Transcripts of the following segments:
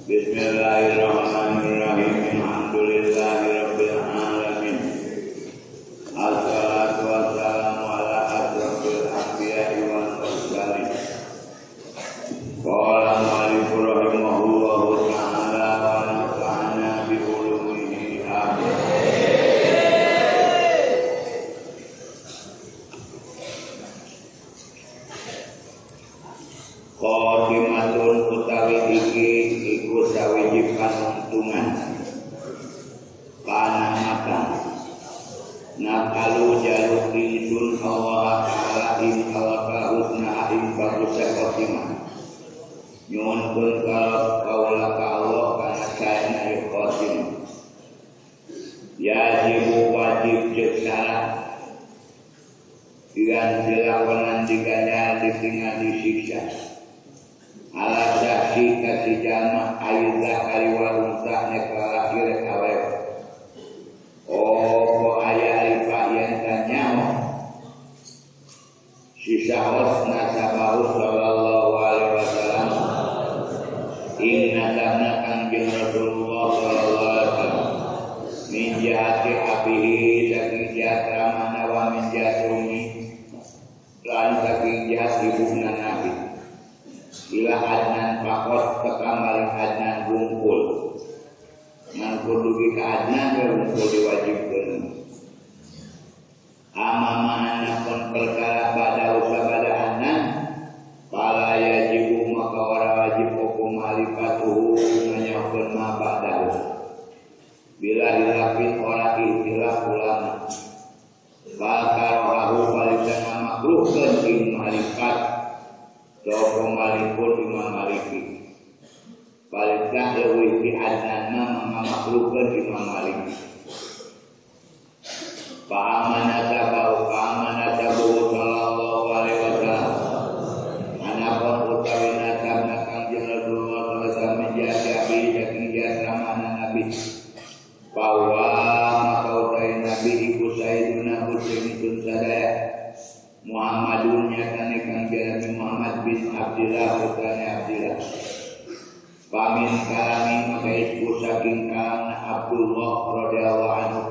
Bismillahirrahmanirrahim. Alhamdulillahirabbil alamin. Assalatu wassalamu ala asyrafil anbiya'i wal mursalin. Qala Malik rahimahullahu ta'ala wa nafa'ana bi ulumihi amin. Khotimatun utawi iki iku sawiji panuntungan panamatan nakalu jaluk ingsun Allah ta'ala ing Allah husna ing bagus khotimah nyuwunkeun kaula ka Allah kana saena ieu khotimah yajibu wajib jeung syarat dengan dilakonan diganjar ditinggal disiksa ala saksi kasih jama ayudah kariwa unta nekalaki rek awet oh aya rifa yang tanyao sisahos nasabahu sallallahu alaihi wasallam ing nasabna Kangjeng Rasulullah sallallahu alaihi wasallam min jihati abihi saking jihat ramana wa min jihati umi lan saking jihat ibuna Nabi ila Adnan pakot teka maring Adnan bungkul ngan kudu ka Adnan we bungkul diwajibkeun amama anakun perkara pada usaha pada Adnan fala yajibu maka ora wajib opo malifatuhu nganyakeun ma ba'dahu bila hilafin ora ikhtilaf ulama fal karahu balikan makruhkeun ing malifat sapa malikun Imam Maliki balikan leuwih ti Adnan mah makruhkeun Imam Maliki Pa'amana sabu sallallahu alaihi wasallam anapun utawi nasabna Kangjeng Rasulullah sallallahu alaihi wasallam menjadi abi saking jihad ramana Nabi bahwa maka utawi Nabi iku sayyiduna Husainun sadaya Muhammadun nyatane Kangjeng Nabi Muhammad bin Abdillah putrane Abdillah pamin kalami maka iku saking kalamna Abdullah radhiyallahu anhu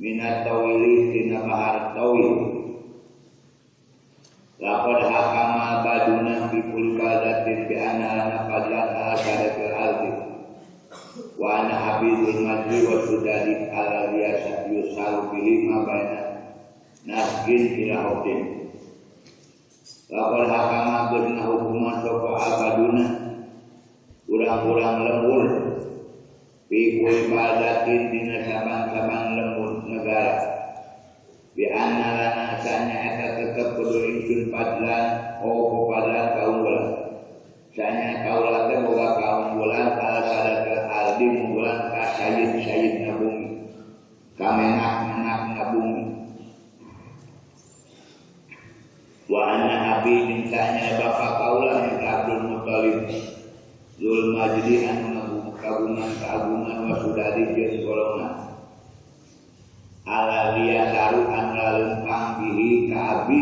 minat tawili tina bahar tawil laqad hakama baduna fi kulli baldatin bi anna lana fadlan ala sadatil ardi wa ana habibul majdi wa sudadi ala biasa yusalu bihi ma baina naskin ila hudin laqad hakama baduna hukuman sapa abaduna urang-urang lembur fi kulli baldatin dina saban-saban lembur negara bi anna lana sanya eta tetep kudu ingsun fadlan oh fadlan kaunggulan sanya kaula teh boga kaunggulan ala sadatil ardi unggulan ka sayyid-sayyidna bumi ka menak-menakna bumi wa anna abi jeung sanya bapa kaula nya Abdul Muthalib Zul Majdi anu kagungan keagungan wa sudadi jeung golongan ala liya saru anu lalempang bihi ka abi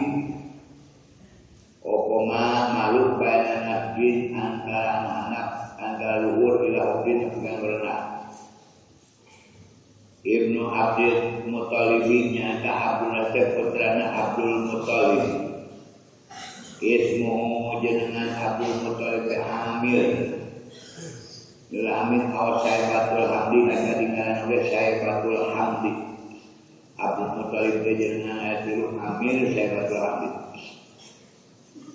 opo ma makhluk baina nafjin antara anak antara luhur ila hudin bukan berenang Ibnu Abdul Muthalib nyata Abdul Nasib putrana Abdul Muthalib ismu jenengan Abdul Muthalib Amir Amin aw Saibatul Hamdi aya dingaran oge Saibatul Hamdi Abdul Muthalib teh jenengan aya tilu Amir Saibatul Hamdi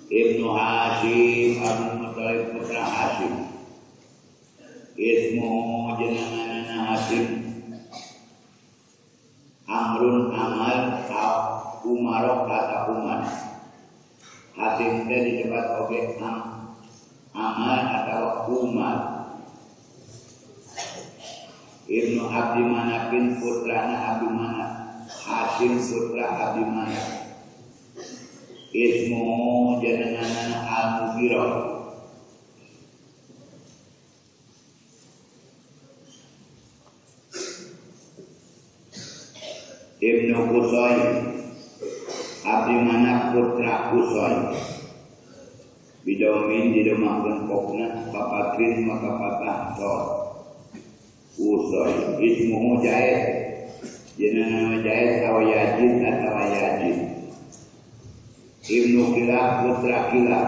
Ibnu Hashim Abdul Muthalib putra Hashim ismu jenenganna Hashim Amrun Amal Umarok atau Umar Hashim teh disebut oge Amal atau Umar Ibnu Abdi Manafin putrana Abdi Manaf Hashim putra Abdi Manaf ismu jenenganna Al-Mughirah Ibnu Qusay Abdi Manaf putra Qusay bidomin didomahkeun kokna papatrin maka patah sor Qusay ismuhu Jaid jenengan Jaid atau Yajid atau Yajid Ibnu Kilab putra Kilab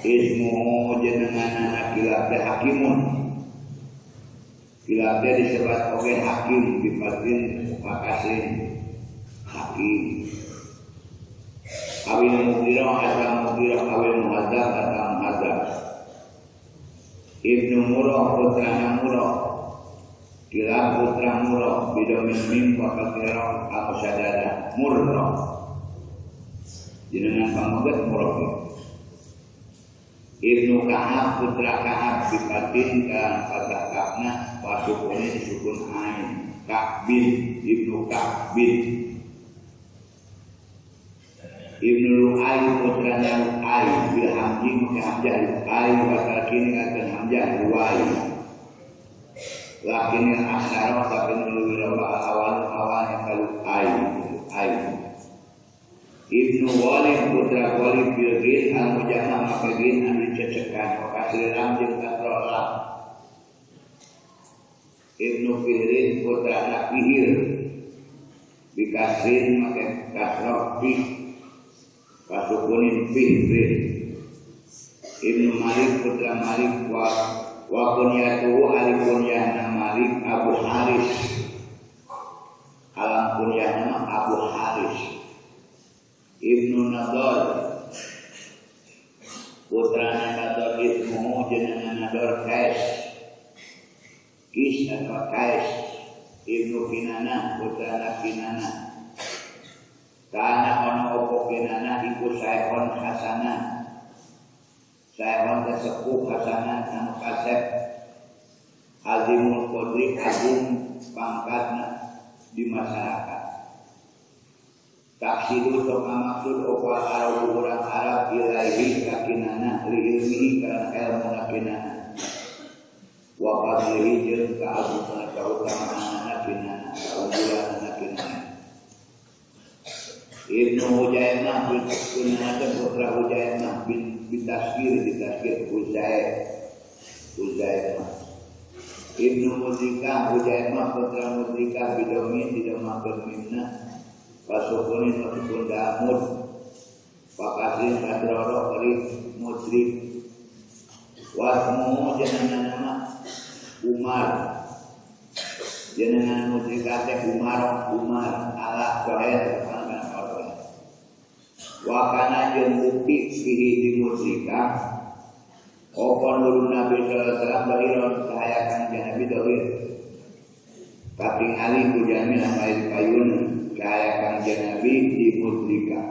ismuhu jenengan Kilab teh hakimun Kilab teh disebut oge hakim bifatin makasin hakim Awil Mughirah asal Mughirah awil Muhadzab asal Muhadzab. Ibnu Murrah putrana Murrah. Kilab putra Murrah bidomin mim wa kasirah al-musyaddadah Murrah. Jenengan pameget Murrah. Ibnu Ka'ab putra Ka'ab bifatin ka fatah kafna wa sukunin sukun ain. Ka'bin Ibnu Ka'bin. Ibnu Lu'ay putranya Lu'ay bil hamzi maka hamzah Lu'ay wa sakini akan hamzah Lu'ay. Lakinil aksara tapi nuluwi rawa awal awalnya ka Lu'ay Lu'ay. Ibnu Walid putra Walid bil gin al mujamah maka gin anu dicecekan wa kasri lam jeung kasra lam. Ibnu Fihrin putra anak Fihir bikasrin maka kasra fih kasukunin Fihrin. Ibnu Malik putra Malik wa kunyatuhu ali kunyahna Malik Abu Haris. Alam kunyahna Abu Haris. Ibnu Nador putrana Nador ismuhu jenengan Nador Kais. Kis atau Kais. Ibnu Kinanah putrana Kinanah. Kana ono opo Kinanah iku saehon hasanan. Saehon sesepuh hasanan anu kasep. Azimul qadri agung pangkatna di masyarakat. Taksidu sok maksud opo Arab urang Arab ilaihi ka Kinanah li ilmihi karena ilmu Kinanah. Wa fadlihi jeung kaagungan kautamaanana Kinanah, kaunggulanana Kinanah. Ibnu Hujaimah bin Kinanah putra Hujaimah bin bitasgir bitasgir Huzaimah. Ibnu Mudrikah Hujaimah putra Mudrikah bidomin didomahkeun mimna pasukunin masukun damud pakasin kadroro kali mudrik. Wasmu jenengan nama Umar. Jenengan mudrikah teh Umar Umar ala sohel kana sohel. Wakana jeung bukti fihi di mudrikah opo nurun Nabi sallallahu alaihi wasallam bahiron cahaya kanjeng Nabi dohir. Katingali ku jamin amail payun cahaya kanjeng Nabi di mudrikah.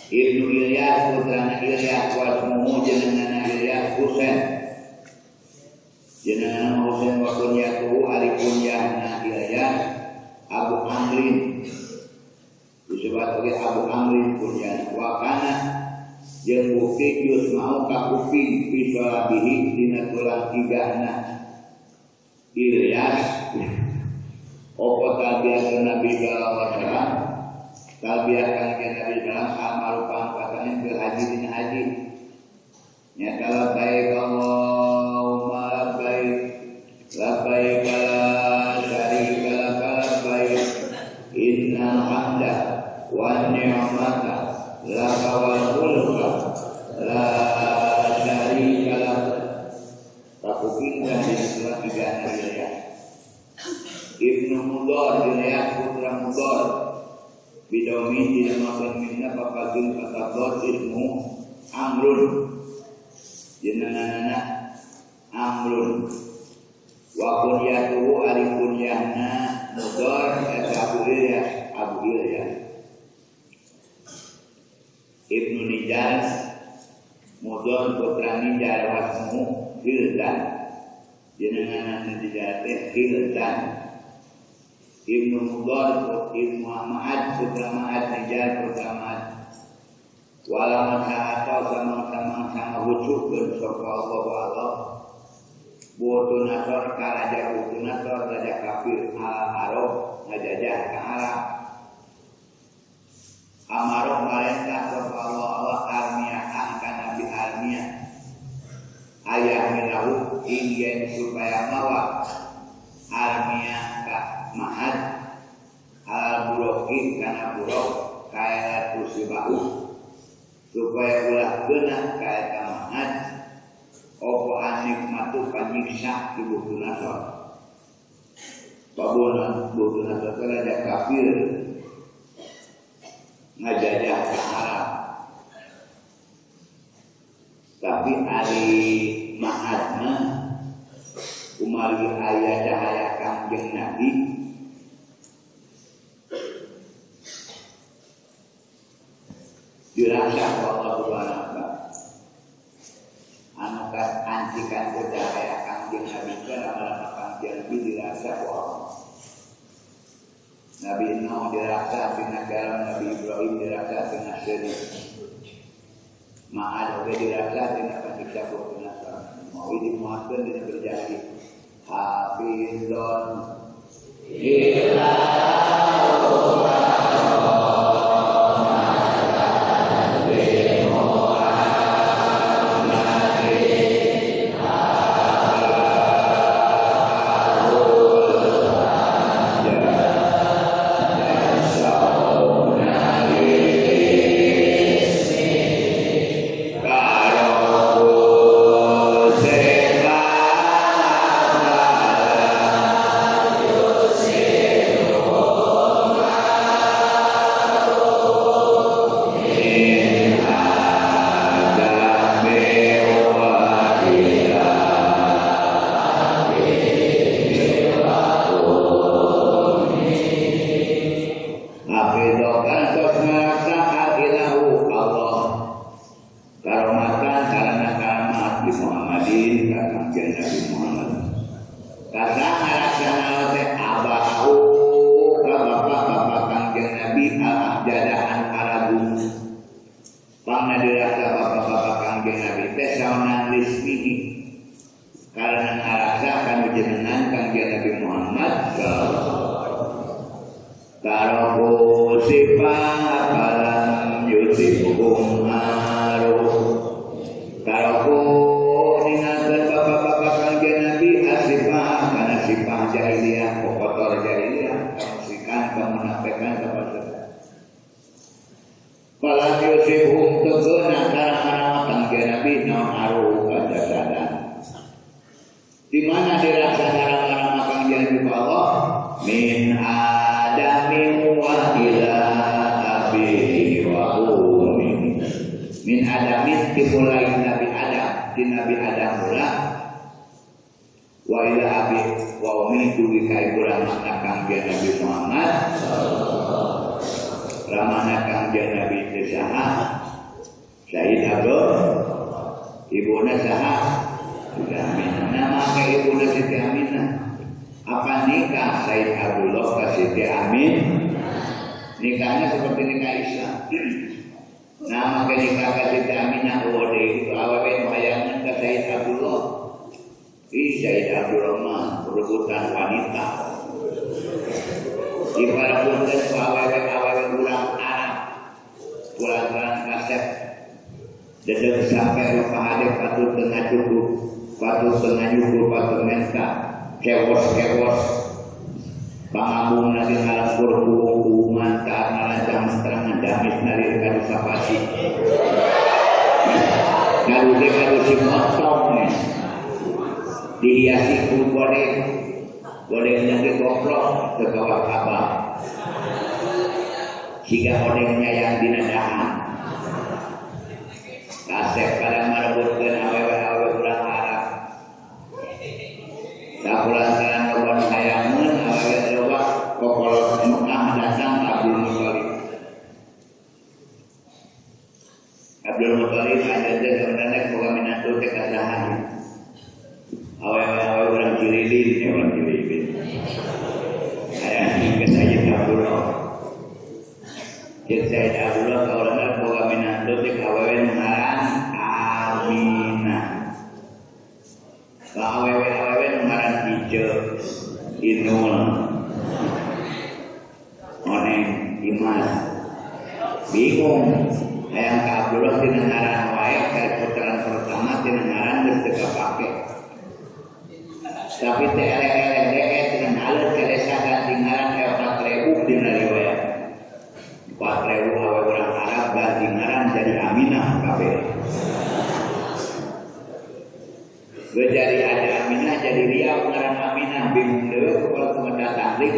Ibnu Ilyas putrana Ilyas wasmuhu jenengana Ilyas Husain. Jenengana Husain wa kunyatuhu ari kunyahna Ilyas Abu Amrin. Disebut oge Abu Amrin kunyahna. Wa kana jeung bukti yusma'u ka kuping fi sholabihi dina tulang igana Ilyas. Opo talbiyah Nabi sallallahu alaihi wasallam talbiyah kanjeng Nabi sallallahu alaihi wasallam pangkatane bil haji dina haji nyata labbaik Allahumma labbaik labbaik la syarika laka labbaik innal hamda wan ni'mata laka wal mulka la syarika lak. Kakuping dan dina igana Ilyas. Ibnu Mudhar Ilyas putra Mudhar bidomin dinamakan minna papagin katabdor ismu Amrun jenenganana Amrun. Wa kunyatuhu ari kunyahna Mudhar eta Abu Ilyas Abu Ilyas. Ibnu Nijar Mudhar putra Nijar wasmu Hildan jenenganana Nijar teh Hildan. Ibnu Mudhar Ibnu Ma'ad putra Ma'ad Nijar putra Ma'ad. Wala masa'ata sama-sama sama hucukkeun sapa Allah wa Allah. Butu Nasor ka raja Butu Nasor raja kafir ala Arab ngajajah ka Arab. Amarok marentah sapa Allah Allah Armia ka Nabi Armia. Ayah milahu ingin supaya mawa Armia ka Ma'ad al burokin kana burok kaya tusibahu supaya ulah kena kaya Ma'ad opo anikmatu panyiksa di Butu Nasor. Pabunan Butu Nasor raja kafir. ngajajah ke Arab. Tapi ari Ma'ad mah kumargi aya cahaya Kangjeng Nabi dirasa Allah Subhanahu wa taala. Anu ancikan ku cahaya Kangjeng Nabi teh lama-lama Kangjeng Nabi dirasa ku Allah. Nabi Nuh dirasa tina kalam, Nabi Ibrahim dirasa tina seuri. Ma'ad oge dirasa tina pasiksa ku tina mau dimuatkeun dina berjanji hafizon ila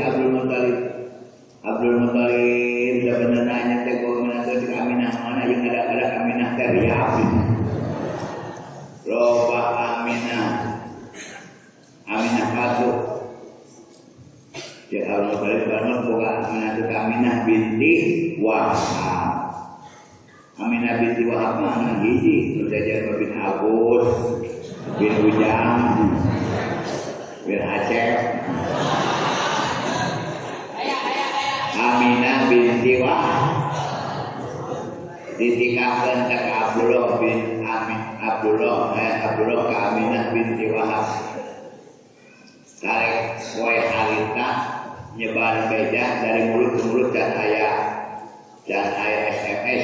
Abdul Muthalib Abdul Muthalib sebenarnya teh ngomongkeun ka Aminah mana jeung ada-ada Aminah teh riap. Loba Aminah. Aminah palsu. Ya Allah balik banget boga Aminah itu Aminah binti Wahab. Aminah binti Wahab mah anak hiji, Nurjajan bin Agus, bin Ujang, bin Aceh. Aminah binti Wahab ditikahkeun ka Abdullah bin Amin Abdullah, Abdullah ka Aminah binti Wahab. Karek poe harita nyebar beja dari mulut ke mulut dan aya SMS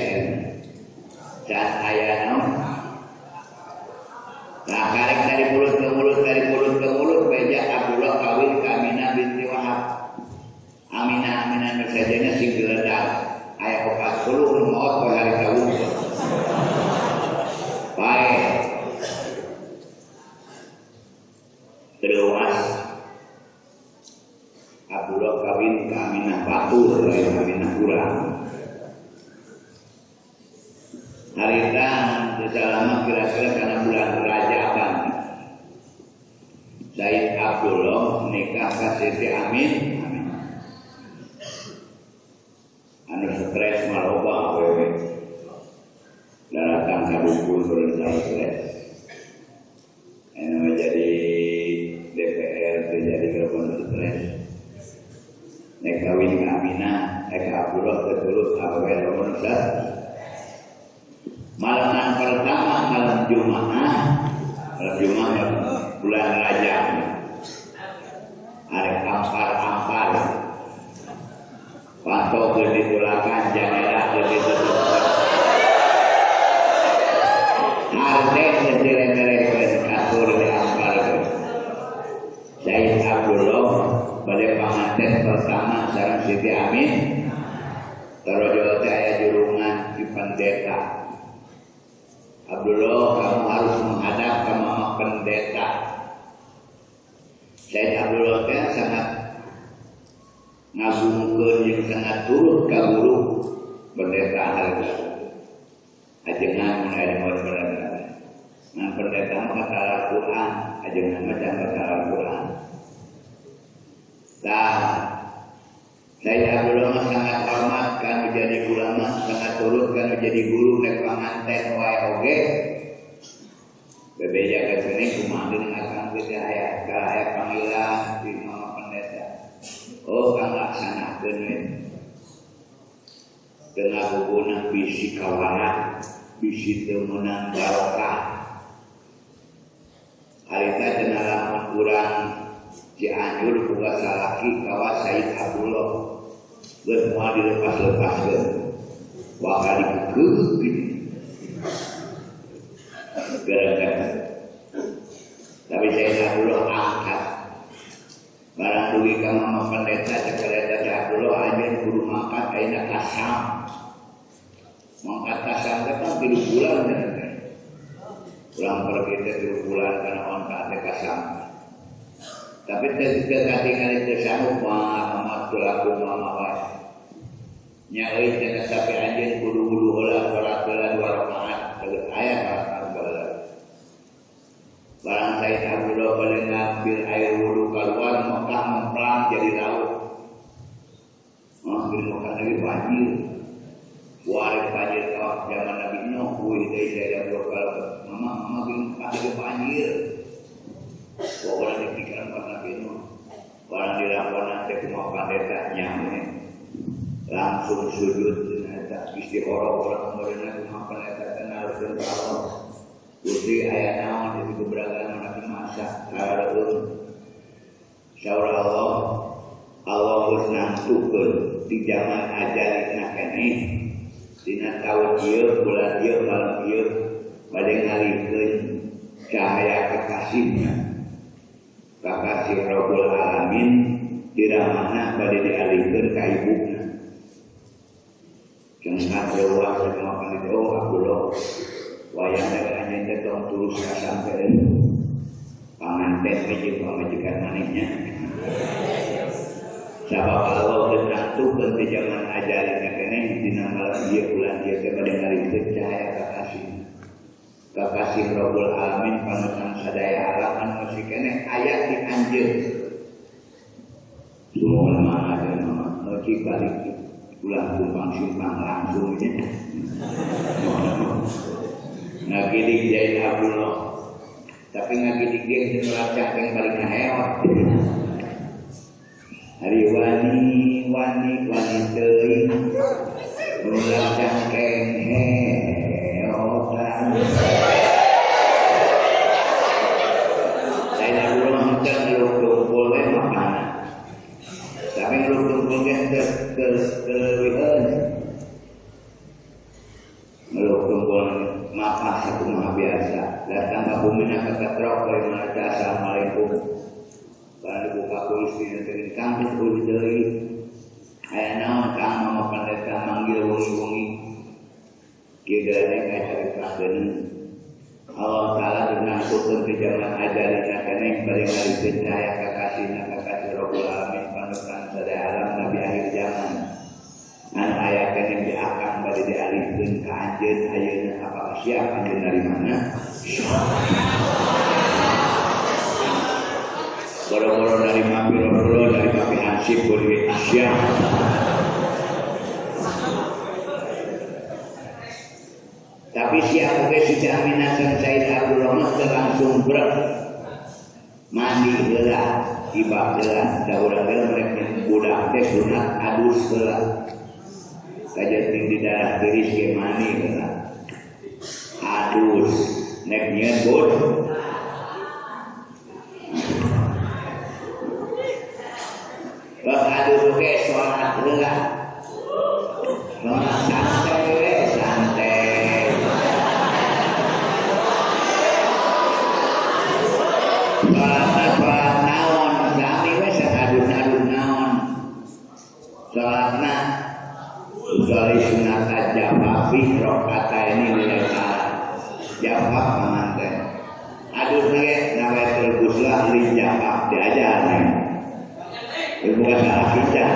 dan aya naon. Nah karek dari mulut ke mulut dari mulut ke mulut beja Abdullah kawin ka Aminah binti Wahab. Aminah Aminah nu sajana sing diledak aya 40 nu maot poe harita wungkul. Bae terluas Abdullah kawin ke Aminah batur lain Aminah kurang. Harita selama kira-kira karena bulan Rajaban Said Abdullah nikah ke Siti Amin. Amin. Anu stres maloba awewe. Daratan kadukun berenang stres. Anu jadi DPR jadi gerbong stres. Nek kawin ka Aminah, nek Abdullah terus awewe lamun malaman pertama malam Jumat bulan Rajab. Arek ampar-ampar. Panto keur ditulakan janela keur ditutup. Harte geus dilemerekeun kasur di ampar. Said Abdullah bade panganten pertama sareng Siti Amin. Tarojol teh aya jurungan di pendeta. Abdullah, kamu harus menghadap ke mama pendeta. Said Abdullah teh sangat ngagungkeun jeung sangat turut ka guru pendeta harga. Ajengan mun aya mun pendeta. Ngan pendeta mah kata Al-Qur'an, ajengan mah can kata Al-Qur'an. Tah, Said Abdullah mah sangat hormat kan menjadi ulama, sangat turut kan menjadi guru nek panganten wae oge. Bebeja ka sini kumaha deui akang geus aya aya panggilan di mama pendeta. Oh kang laksanakeun we. Tengah guguna bisi kawara, bisi teu meunang barokah. Harita cenah lamun urang Cianjur boga salaki kawas Said Abdullah. Geus moal dilepas-lepaskeun. Bakal dikeukeuh gitu. Gara-gara. Tapi Said Abdullah angkat. Barang dugi ka mama pendeta cek pendeta Said Abdullah anjeun kudu mangkat ayeuna kasam. Mangkat kasam teh kan 3 bulan teh. Pulang pergi teh 3 bulan kana onta teh kasam. Tapi teh katingali teh sanggup mah teu mama wae. Nya euy teh sampe anjeun kudu wudu heula salat heula 2 rakaat geus aya salat heula. Barang Said Abdullah bade ngambil air wudu keluar Mekah memplang jadi laut. Oh, di Mekah lagi banjir. Warik banjir kawah zaman Nabi Nuh kuih deui Said Abdullah kalau mama mama di Mekah lagi banjir. Pokoknya dipikiran Pak Nabi Nuh. Barang dilakonan teh kumaha pandeta nyampe. Langsung sujud eta istikharah urang meureunna kumaha pendeta teh naroskeun ka Allah. Gusti aya naon di keberadaan Nabi masa kareueun. Saur Allah, Allah geus nangtukeun di zaman ajalina keneh. Dina taun ieu, bulan ieu, malam ieu bade ngalihkeun cahaya kekasihna. Kakasih Rabbul Alamin diramana bade dialihkeun ka ibuna. Cenah leuwah sama panit oh Abdullah wayang teh anjeun teh tong tulus ka sampeun panganten jeung pamajikan manehnya. Sabab Allah geus nangtukeun di zaman ajalina keneh dina malam ieu bulan ieu teh bade ngalihkeun cahaya kakasih. Kakasih Rabbul Alamin panutan sadaya alam anu masih keneh aya di anjeun. Sumuhun mah ada mah cik balik ulah tumpang simpang langsung nya. Ngagidik Zain Abdullah. Tapi ngagidik dia teu ngelacak balik ngaheot. Hari wani wani wani teuing ulah cangkeng heotan. Zain Abdullah henteu ngeluk tumpul we mapana. Tapi ngeluk tumpul ge henteu keleuwiheun. Ngeluk tumpul mapah sakumaha biasa. Datang ka bumina ka katrok bari maca assalamualaikum. Barang dibuka ku istri teh kang geus eueuh deui. Aya naon kang mama pendeta manggil wengi-wengi. Kieu geura ngacaritakeun Allah Ta'ala dinangkukeun di zaman ajalina keneh bari ngalihkeun cahaya kakasihna kakasih Rabbul Alamin panutan sadaya alam nabi akhir zaman. Anu aya keneh di akang bade dialihkeun ka anjeun ayeuna apakah siap anjeun narimana? Boro-boro dari mapi Rasulullah dari mapi Hansip boro siap. Tapi siap oge si Aminah sareng Said Abdurrahman teu langsung brek. Mandi heula, ibak heula, da urang teh rek budak teh sunat adus heula. Kajeun di darah tiris ge mandi heula. Adus nek nyieun bud. Bak adus oge salat heula. Salat santai we, santai. Salatna salat naon, sami we saadus-adus naon. Salatna usolli sunat jafafi rakaataini lillahi ta'ala. Jafaf manten. Adus ge nawaitul ghuslah li jafaf diajar nih. Bukan salah kita.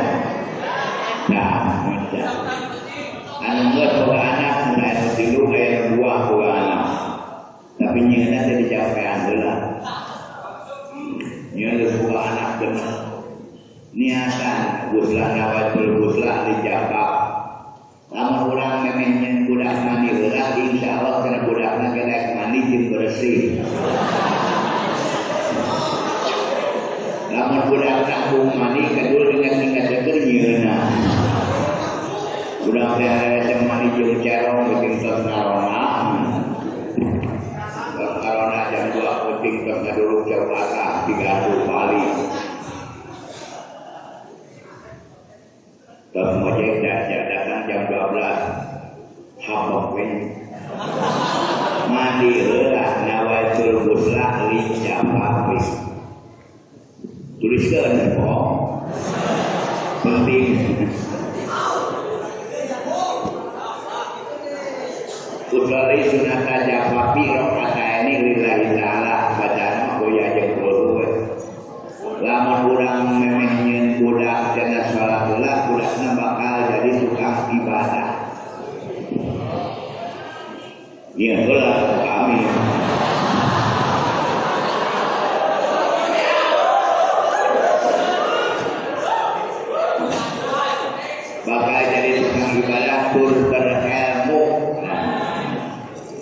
Nah, muncul. Anu geus boga anak, mun aya nu tilu aya nu dua boga anak. Tapi nyieunna teh dicapean heula. Nyieun geus boga anak genep. Niatan ghuslah nawaitul ghuslah dijafaf. Lamun urang memeh nyeun budak mandi heula, insyaallah kana budakna ge daek mandi jeung bersih. Lamun budak tanggung mandi kedul ingat-ingat keur nyieunna. Budak teh rese mandi jeung cerong penting tos ngarona. Tos ngarona jam 2 penting tos ngaduluk jauh atas 30 kali. Tos ngojek datang jam 12. Habok we. Mandi heula nawaitul ghuslah li jafafi. Tuliskan kok penting. Usolli sunat jafafi rakaataini lillahi ta'ala. Bacaan mah goyah jeung kulhu we. Lamun urang memeh nyieun budak cenah salat heula, budakna bakal jadi tukang ibadah. Nyieun heula kami. Bakal jadi tukang ibadah tur berilmu.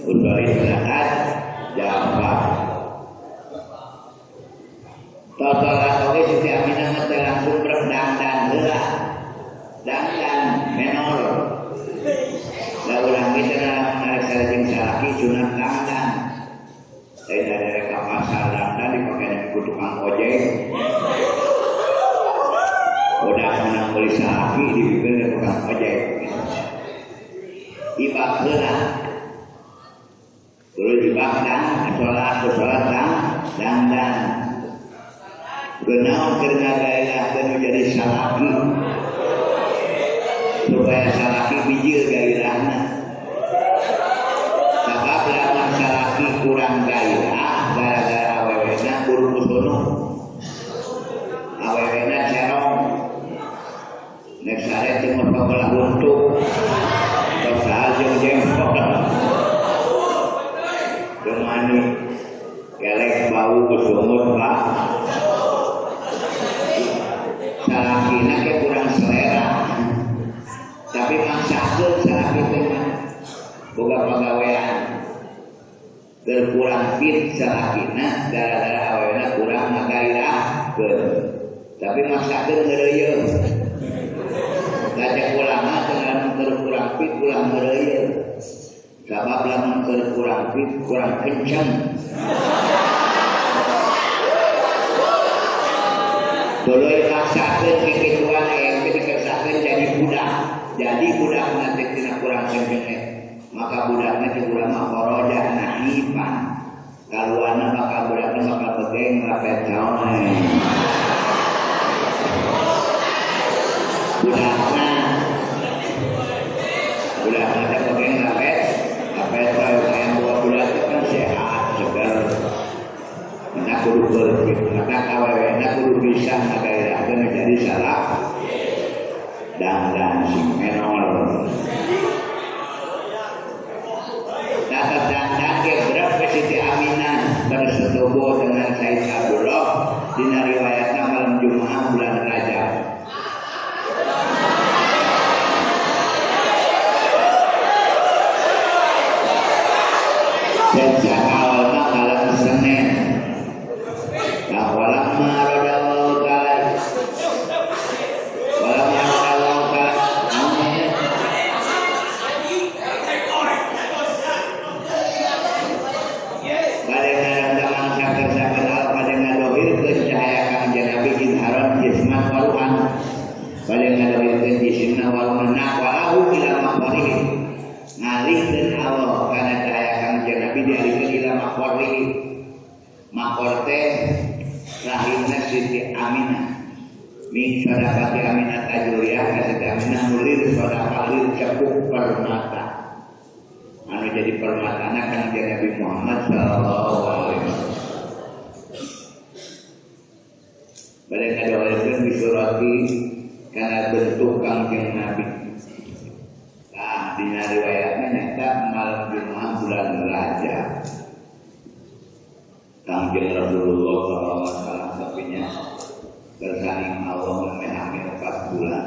Usolli sunat jafaf. Salat oge Siti Aminah mah teh langsung berdangdan heula. Dangdan menor. Da urang ge cenah narik sareng salaki sunat dangdan. Lain dari ka pasar dangdan dipake ku tukang ojek. Udah menang beli salaki dibikeun ka tukang ojek. Ibak heula. Terus ibak dan salat dan dangdan. Kenaon keur ngagairahkeun jadi salaki. Supaya salaki bijil gairahna. Sabab lamun salaki kurang gairah gara-gara awewena buru musunuh. Awewena cerong. Nek sare teu motokelah untuk. Kelek bau sungut lah. Salakina ke kurang selera. Tapi maksakeun salaki teh mah boga pagawean. Keur kurang fit salakina gara-gara awewena kurang ngagairahkeun. Tapi maksakeun ngeureuyeuh. Da cek ulama teh lamun keur kurang fit ulah ngeureuyeuh. Sabab lamun keur kurang fit kurang kenceng. Tuluy maksakeun kikituan aya teh dikesakeun jadi budak. Jadi budak nanti tina kurang kenceng. Maka budakna teh urang mah kharaja nahifan. Kaluarna maka budakna bakal begeng rapet caoe. Budakna budakna teh begeng rapet rapet caoe hayang boga budak teh kan sehat seger. Maka kudu berpikir, maka awewena kudu bisa ngagairahkeun jadi salah dangdan sing menol. Data dandan ke berapa Siti Aminah bersetubuh dengan Said Abdullah dina riwayatna malam Jumat bulan Rajab. Sejak awalna malam Senin. Nah, walamma radallahu ta'ala walamma radallahu ta'ala amin. Bade ngarang saker-saker bade ngadohirkeun cahaya Kangjeng Nabi izharon jisman waruhan. Bade ngadohirkeun jismna waruhan walahu ila maqarihi. Ngalihkeun Allah kana cahaya Kangjeng Nabi dialihkeun ila maqarihi. Maqor teh rahimna Siti Aminah. Min sadaqati Aminah tajuriyah ka Siti Aminah mulir sadaqah lir cepuk permata. Anu jadi permatana Kangjeng Nabi Muhammad sallallahu alaihi wasallam. Bade ngadohirkeun bisurati kana bentuk Kangjeng Nabi. Tah dina riwayatna nyata malam Jumat bulan Rajab. Kangjeng Rasulullah sallallahu alaihi wasallam sapinya bersaing Allah memeh hamil 4 bulan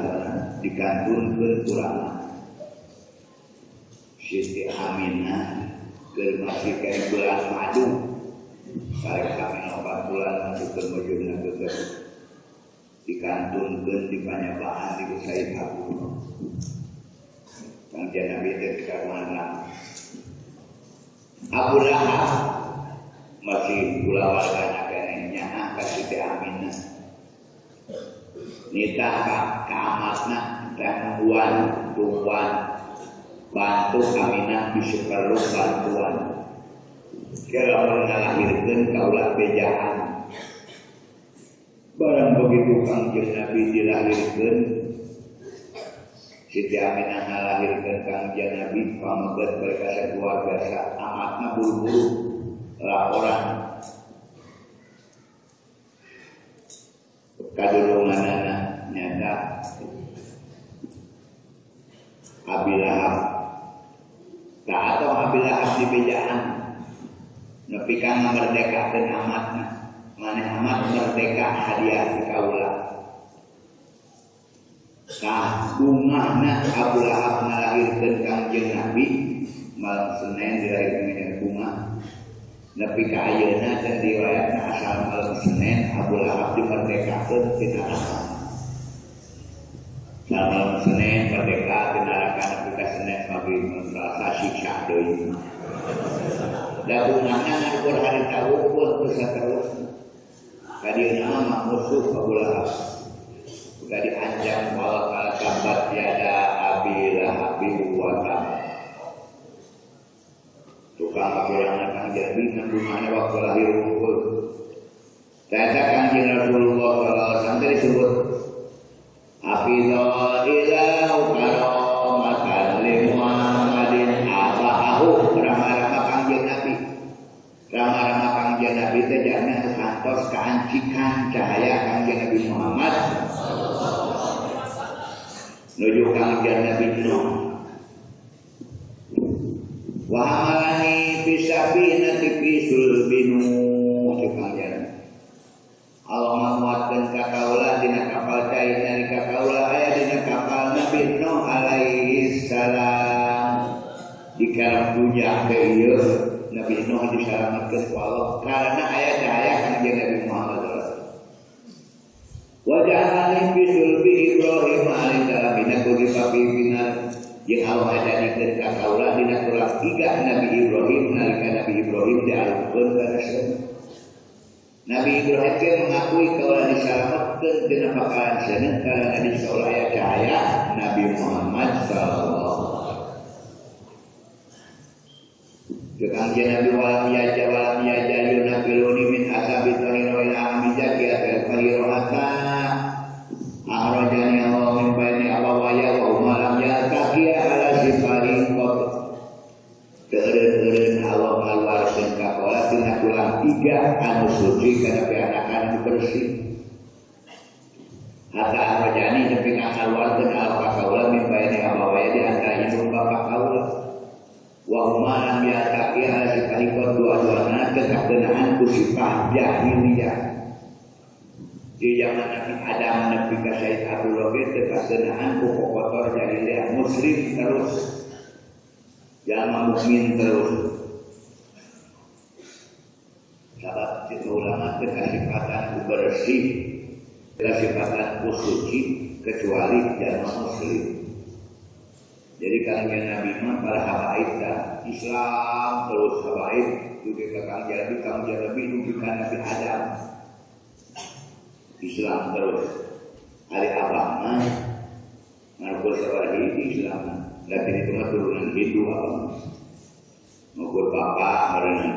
dikantunkeun kurang. Siti Aminah keur masih kene bulan madu. Karek hamil 4 bulan masih keur mujurna geus dikantunkeun di panyabaan di Said Abu. Kangjeng Nabi teh karuana Abu Lahab masih kulawargana keneh nyaah ka Siti Aminah. Nitah ka amatna teh nungguan tungguan bantu Aminah bisa perlu bantuan. Kalau ngalahirkeun kaulah bejaan. Barang begitu Kangjeng Nabi dilahirkeun, Siti Aminah ngalahirkeun Kangjeng Nabi pameget mereka sakeluarga amatna buru-buru laporan kadulunganana nyata Abi Lahab. Tak atau Abi Lahab di bejaan nepi ka ngamerdekakeun amatna. Maneh amat merdeka hadiah ti kaula. Tah bungahna Abu Lahab ngalahirkeun Kangjeng Nabi malam Senin dilahirkeun bunga. Nepi ka ayeuna dan riwayatna asal malam Senin Abu Lahab dimerdekakeun ti neraka. Asal malam Senin merdeka ti neraka nepi ka Senin pagi Selasa siksa deui. Da bungahna ngukur harita ukur teu saterusna. Ka dieuna mah musuh Abu Lahab. Udah diancam Allah taala tabat yada Abi Lahab wa tab. Tukang kakurangan Kangjeng Nabi nanggunganna waktu lahir unggul. Ternyata Kangjeng Rasulullah sallallahu alaihi wasallam disebut Hafidha ilahu karamatan li Muhammadin abahu rama-rama Kangjeng Nabi. Rama-rama Kangjeng Nabi teh jalmi anu kantos kaancikan cahaya Kangjeng Nabi Muhammad nuju Kangjeng Nabi Nuh. Wa hamalani fi safinati fi sulbinu. Di kalam dunya ke ieu Nabi Nuh disalamatkeun ku Allah karena aya cahaya Kangjeng Nabi Muhammad sallallahu alaihi wasallam. Wa ja'alni fi sulbi Ibrahim alaihi salam dina kudu pimpinan jeung Allah jadikeun ka kaula dina tulang tiga Nabi Ibrahim nalika Nabi Ibrahim dialungkeun kana seuneu. Nabi Ibrahim ge mengakui kaula disalamatkeun dina pakaran seuneu karena di kaula aya cahaya Nabi Muhammad sallallahu alaihi wasallam. Kangjeng Nabi walam yaja yunafiluni min asabi tahira ila amijaki atal tahirata ahrajani Allah min baini abawaya wa huma lam yaltaqiya ala sifarin qat. Teureun-eureun Allah ngaluarkeun ka kaula tina tulang tiga anu suci kana pianakan anu bersih. Hatta ahrajani nepi ka ngaluarkeun Allah ka kaula min baini abawaya di antara indung bapa kaula. Wa huma lam yaltaqiya ala sifarin qat, dua-duana teu ku sifat jahiliyah. Di zaman Nabi Adam nepi ka Said Abdullah ge teu kakeunaan ku kokotor jahiliyah, muslim terus. Jalma mukmin terus. Sabab cek ulama teu kasifatan ku bersih, teu kasifatan ku suci kecuali jalma muslim. Jadi Kangjeng Nabi mah para habaib dah Islam terus habaib dugi ka Kangjeng Nabi dugi ka Nabi Adam. Islam terus. Ari abah mah ngarukur sabaraha Islam. Tapi itu mah turunan Hindu abah. Ngukur bapak meureunan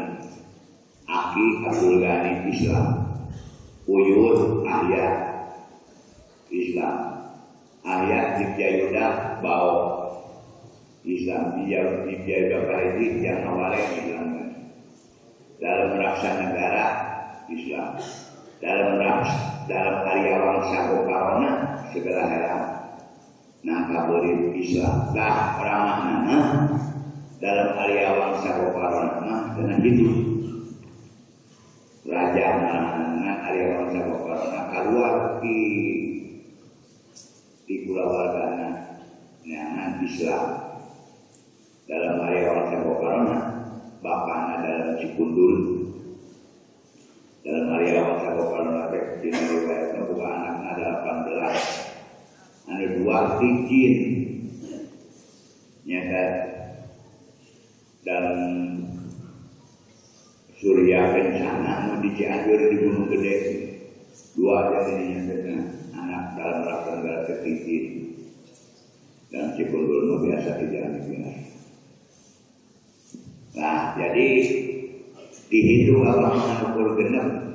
aki Abdul Ghani Islam. Uyut Ahya Islam. Ahya Jayuda Bao Islam. Jayuda Paredi yang awalnya Islam. Dalam raksa negara Islam. Dalam raksa, dalam Arya Wangsa Gokarona segala heran nangka beurit Islam. Lah ramahna dalam Arya Wangsa Gokarona mah cenah kitu. Raja mana Arya Wangsa Gokarona kaluar di kulawargana neangan Islam. Dalam Arya Wangsa Gokarona bapana dalam Cikundul. Dalam Arya Wangsa Gokarona teh dina riwayatna boga anakna 18. Anu dua ti jin. Nyata dalam Surya Kencana nu di Cianjur di Gunung Gede. Dua jadi nyata anak dalam raksa teh ti jin. Dalam Cikundul mah biasa tidak biasa. Nah, jadi dihitung abah ukur genep.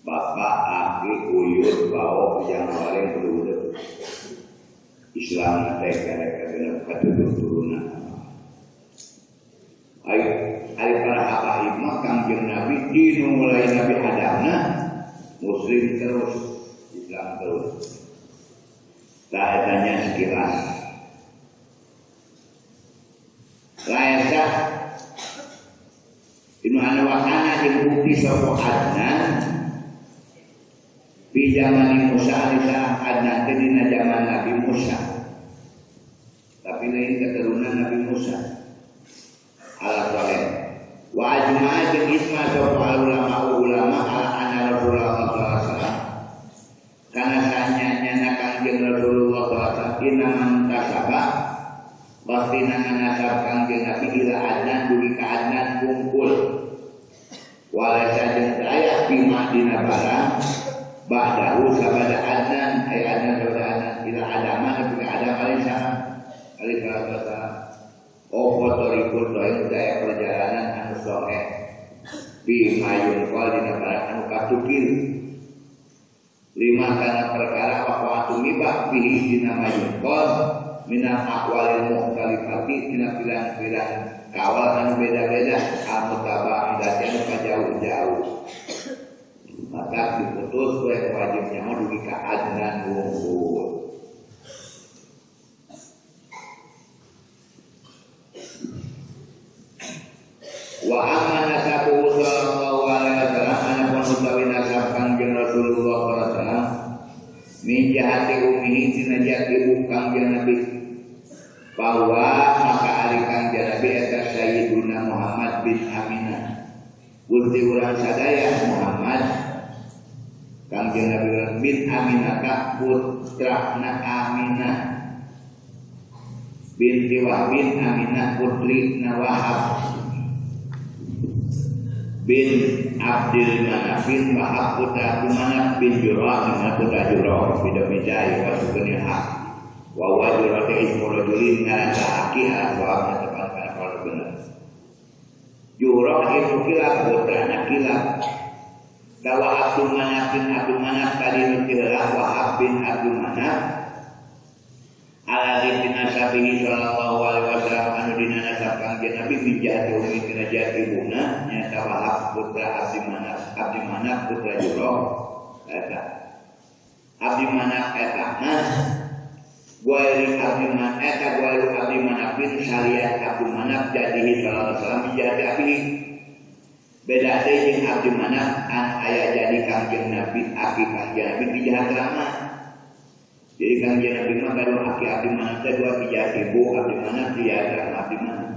Bapak, aki, uyut, bau, yang paling kudu Islam teh karek genep katujuh turunan. Ari para habaib mah Kangjeng Nabi dinu mulai Nabi Adamna muslim terus, Islam terus. Tah eta nya sekilas. Laesa Ibnu Anwakana jeung bukti sapa Adnan di zaman Musa alaihissalam. Adnan teh dina zaman Nabi Musa, tapi lain keturunan Nabi Musa ala saleh. Wa ajma'a jeung ijma sapa ulama ulama ala anna Rasulullah sallallahu alaihi wasallam kana sanyanya Kangjeng Rasulullah sallallahu alaihi wasallam inaman tasaba pasti nasab Kangjeng Nabi ila Adnan dugi ka Adnan kumpul walaysa jeung teu aya bima dina barang ba'dahu sabada Adnan ay Adnan sabada Adnan ila Adama nepi ka Adam alaihi salam. Opo torikul soheh daya perjalanan anu soheh bima yungkol dina barang anu katukil lima kana perkara waqa'atu mibah bihi dina mayungkol minal aqwalil mukhtalifati dina pirang-pirang kawal anu beda-beda al-mutaba'idati anu kajauh-jauh. Maka diputus we wajibnya mah dugi ka Adnan wungkul. Wa amma nasabuhu sallallahu alaihi wasallam anapun utawi nasab Kangjeng Rasulullah sallallahu alaihi wasallam min jahati ummihi dina jati ibu Kangjeng Nabi Bahwa maka ari Kangjeng Nabi eta Sayyiduna Muhammad bin Aminah. Gusti urang sadaya Muhammad Kangjeng Nabi bin Aminah ka putrana Aminah binti Wahbin Aminah putri Wahab bin Abdul Manafin Wahab putra Abdul Manaf bin Jurah dengan putra Jurah bida-bida ya wasukunil hak wa wa Jurah ismu rajulin ngaran aki ala sawabna tepat kana kalau bener Jurah itu kilap putrana kilap dawa Abdul Manaf bin Abdul Manaf tadi nu tiheula Wahab bin Abdul Manaf ala bin nasabihi sallallahu alaihi wasallam anu dina nasab Kangjeng Nabi bijati umi tina jati ibuna nyata Wahab putra Abdi Manaf putra Jurah eta Abdi Manaf eta mah guairi Abdi Manaf eta guairi Abdi Manaf bin Syariat Abdi Manaf jadihi sallallahu alaihi wasallam bijati abihi beda deui jeung Abdi Manaf an aya jadi Kangjeng Nabi aki Kangjeng Nabi dijahat rama. Jadi Kangjeng Nabi mah gaduh aki Abdi Manaf teh dua pijat ibu Abdi Manaf pijat rama Abdi Manaf.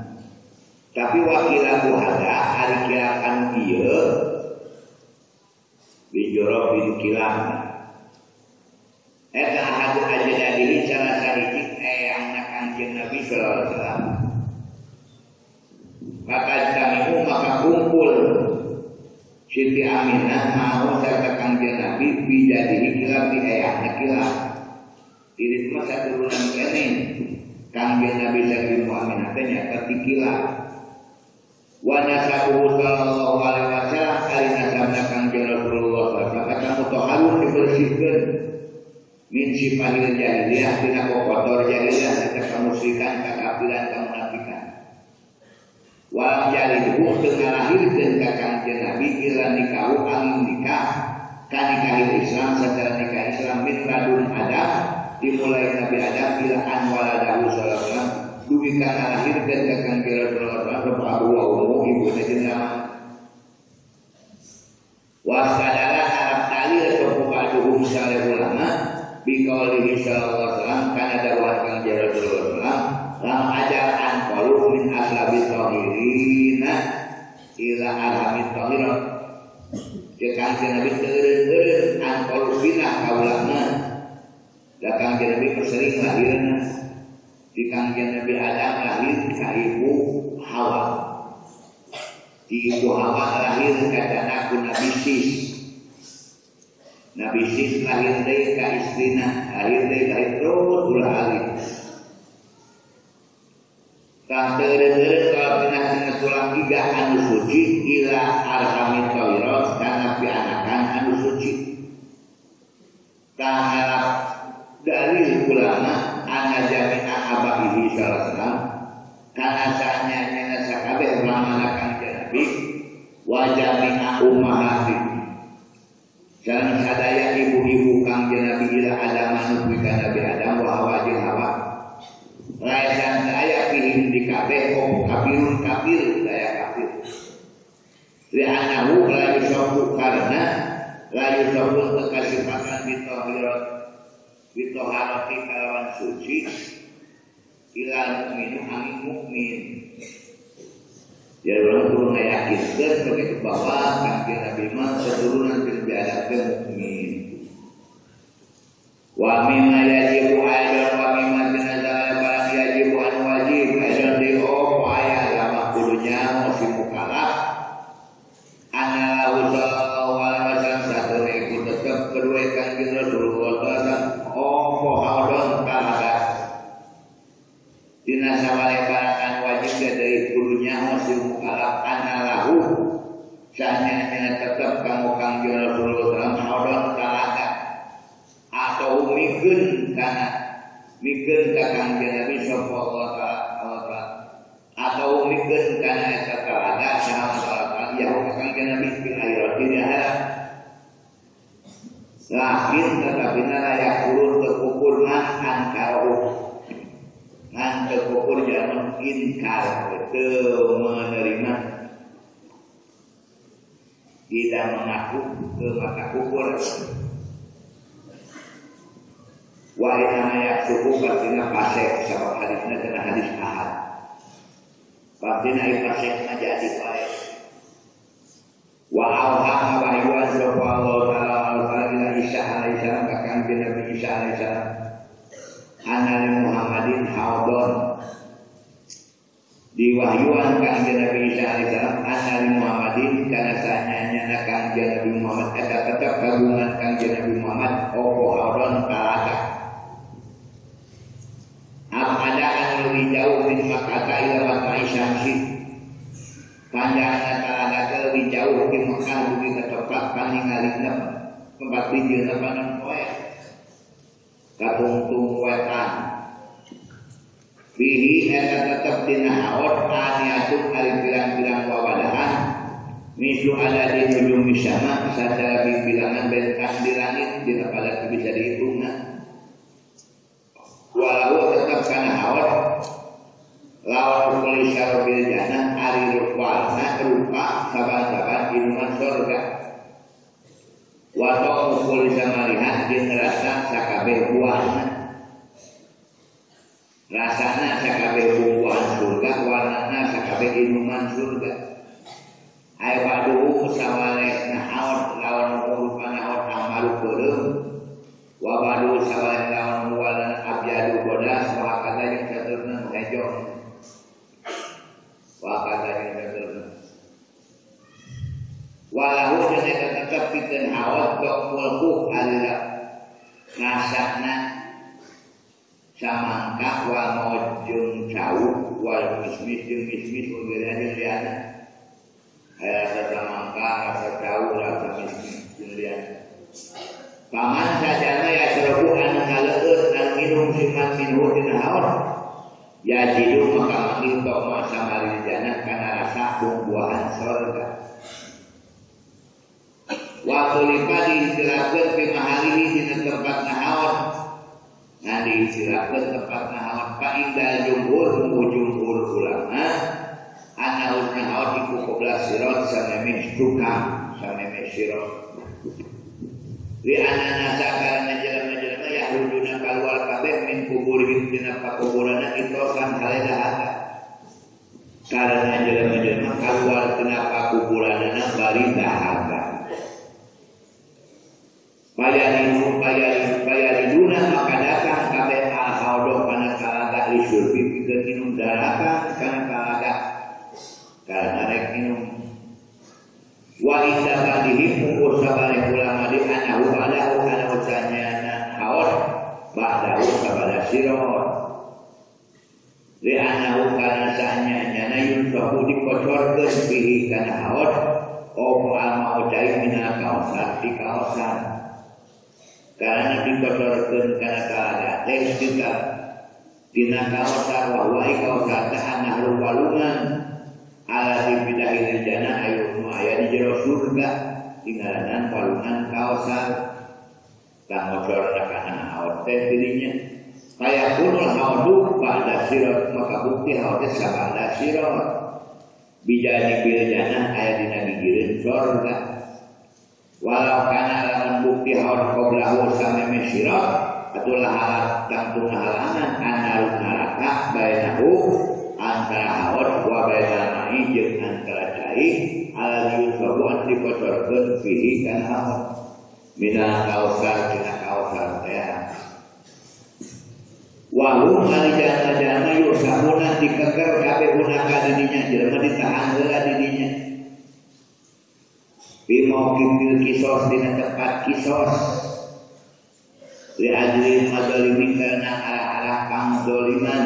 Tapi wakilahu hada ari kilap anu ieu bijoro bin kilap. Eta ahadu ajdadihi salah sahiji eyangna Kangjeng Nabi sallallahu alaihi wasallam. Maka jami'u maka kumpul Siti Aminah mau serta Kangjeng Nabi bijadihi kilap di eyangna kilap. Diri mah saturunan kene Kangjeng Nabi saking Aminah teh nyata dikilap. Wa nasabuhu sallallahu alaihi wasallam ari nasabna Kangjeng Rasulullah sallallahu alaihi wasallam eta mutahharun dibersihkeun min sifahil jahiliyah tina kotor jahiliyah eta kamusyrikan kakafiran kamunafikan. Walam jalidhu teu ngalahirkeun ka Kangjeng Nabi ila nikahu angin nikah kanikahil Islam secara nikah Islam min ladun Adam dimulai Nabi Adam ila an waladahu sallallahu alaihi wasallam dugi ka ngalahirkeun ka Kangjeng Rasulullah sallallahu alaihi wasallam wa ummu ibuna jeung rama wasadala arab dalil sapa ba'duhum saleh ulama bi qaulihi sallallahu alaihi wasallam kana dawuh Kangjeng Rasulullah sallallahu alaihi wasallam lam ajar an qalu min aslabi tahirina ila alhamit tahirat jeung Kangjeng Nabi teureun-eureun an qalu pinah kaulana. Da Kangjeng Nabi sering lahirna di Kangjeng Nabi Adam lahir ka ibu Hawa. Di ibu Hawa lahir ka anak Nabi Sis. Nabi Sis lahir deui ka istrina, lahir deui ka terus ulah alih. Tah teureun-eureun kalau pinah tina tulang iga anu suci ila arhamit tawirat kana pianakan anu suci. Tah ngalap dalil ulama anna jami'a abaihi sallallahu alaihi wasallam kana sanyanya sakabeh ramana Kangjeng Nabi wa jami'a ummahati sareng sadaya ibu-ibu Kangjeng Nabi ila Adam anu ka Nabi Adam wa Hawa jeung Hawa laesan aya pihim di kabeh opo kafirun kafir daya kafir li annahu la yusafu karena la yusafu kasifatan bitahirat bitoharati kalawan suci ilal mukminu angin mukmin. Jadi orang perlu meyakinkan begitu bahwa Kangjeng Nabi mah keturunan Nabi Adam ke mukmin. Wa mimma yajibu aidan wa mimma binazala barang yajibu an wajib aidan di opo aya lama kudu nyaho si mukallaf anallahu sallallahu alaihi wasallam satune iku tetep kedue Kangjeng Rasulullah sallallahu alaihi wasallam opo haudon kalaga dina sawale barang wajib dari kudu nyaho si mukallaf anallahu sanyana tetep kanggo Kangjeng Rasulullah sallallahu alaihi wasallam haudon kalaga atau mikeun kana mikeun ka Kangjeng Nabi sallallahu alaihi wasallam atau mikeun kana eta kalaga saha Allah ya ka Kangjeng Nabi fil akhirati di akhirat. Lakin tetapi layak urut tekukur man angkaroh ngan tekukur jangan inkar teu menerima tidak mengaku ke maka kufur. Wa inna ma yasuhu pastina fasek sabab hadisna cenah hadis ahad. Pastina ieu fasekna jadi wae. Wa auha wahyuan sapa Allah ta'ala ila Isa alaihi salam ka Kanjeng Nabi Isa alaihi salam. Anna li Muhammadin haudon. Diwahyuan Kanjeng Nabi Isa alaihi salam anna li Muhammadin kana sanyana Kanjeng Nabi Muhammad eta tetep kagungan Kanjeng Nabi Muhammad opo haudon talaga. Ada anu lebih jauh min Makkah ila Makkah Syamsi. Panjangna talaga teh lebih jauh di Mekah dugi ka tempat paningalina tempat bijilna panon poe. Katungtung wetan. Bihi eta tetep dina haud aniatun ari pirang-pirang wawadahan mislu ada di nujumi sama sacara bilangan bentang di langit dina pada bisa dihitungna. Walau tetep kana haud lawan ukuli syarobil jannah ari warna rupa saban-saban minuman surga. Wato ukuli samalihan jeung rasa sakabeh buahna. Rasana sakabeh buah surga, warnana sakabeh minuman surga. Ai waduhu sawale nahaot lawan rupana haot amaru beureum. Wa badu sawale lawan warnana abyadu bodas wa kata jeung saterusna nu hejo. Wa kata jeung saterusna. Walahu jeung eta tetep pikeun haot mulku alila rasana samangka wal maut jeung cau wal mismis jeung mismis ugeuna jeung liana. Aya rasa samangka, rasa cau, rasa mismis jeung liana. Paman sajana ya serobu anu ngaleueut anu minum siman minhu dina haot. Ya jidu maka manggih toma samaril jannah kana rasa buah-buahan surga. Waktu lipa diistilahkeun fi mahalihi dina tempat nahaot. Nah diistilahkeun tempat nahaot fa indal jumhur jumhur ulama anna nahaot iku qobla sirat samemeh tukang samemeh sirat. Li anna nasa karena jelema-jelema yahrujuna kaluar kabeh min kuburihim dina pakuburana itosan hale dahaga. Karena jelema-jelema kaluar tina pakuburanana bari dahaga. Payariduna maka datang kabeh al-haudoh kana talaga lisurbi pikeun minum daratan kana talaga karena rek minum. Wa inda ba'dihim ukur sabare ulama di anahu ba'dahu kana ucanyana haud ba'dahu sabada sirat li anahu kana sanyana yunsahu dikocorkeun bihi kana haud opo al-ma'u cai minal kausar di kausar karena dikotorkeun kana talaga teh kita dina kaosar wa wa kaosar teh anahru walungan ala dipidahil jannah ayo nu aya di jero surga dingaranan walungan kaosar tangocorna kana haud teh dirinya fayakunul haudu ba'da sirat maka bukti haud teh sabada sirat bijani bil jannah aya dina gigireun surga. Walau kana lamun bukti haud qoblahu sameme sirat atau lahalat tangtung halangan anarun neraka bainahu antara haud wa bainal ma'i jeung antara cai ala yusabu an dikocorkeun fihi kana haud minal kausar tina kausar teh. Wa hum alijana yusabuna dikeker kabeh hunaka didinya jelema ditahan heula didinya. Fi mauqifil kisos dina tempat kisos li ajli madzalimi karena arah-arah pangzoliman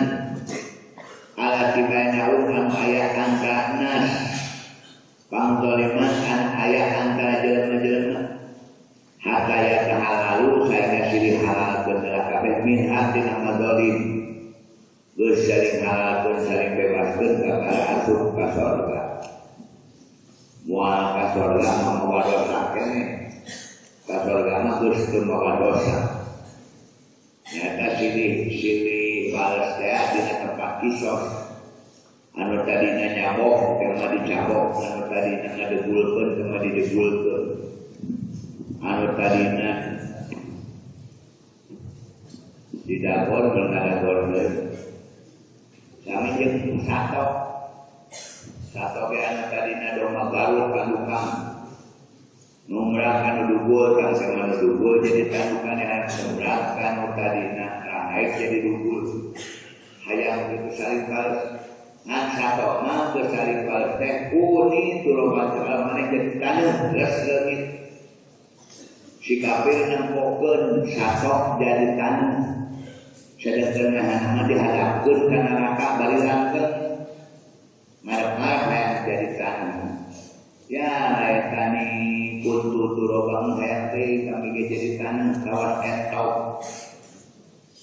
ala tibainahu anu aya antara nas pangzoliman anu aya antara jelema-jelema hatta ya tahalalu saengga silih halal bener kabeh min hatina madzalim geus saling halalkeun saling bebaskeun ka asup ka surga. Moal ka surga mah mawa dosa keneh. Ka surga mah geus teu mawa dosa. Nyata silih bales teh dina tempat kisos. Anu tadina nyabok teh mah dicabok, anu tadina ngadegulkeun teh mah didegulkeun. Anu tadina di Di dapur berada deui. Sami jeung satok. Satok ge anu tadina domba garut tandukan. Numrah kanu dugul kang sama nu dugul jadi tandukan yang numrah kanu tadina ranaik jadi dugul. Hayang kitu saling bales. Ngan satok mah geus saling bales teh uni turoban segala maneh jadi taneuh geus leungit. Si kafir nempokeun satok jadi taneuh. Sedangkan ngahanna dihadapkeun ka neraka bari langgeng. Ngarep-ngarep hayang jadi taneuh. Ya eta ni kuntu turobang hayang teh kami ge jadi taneuh kawas entok.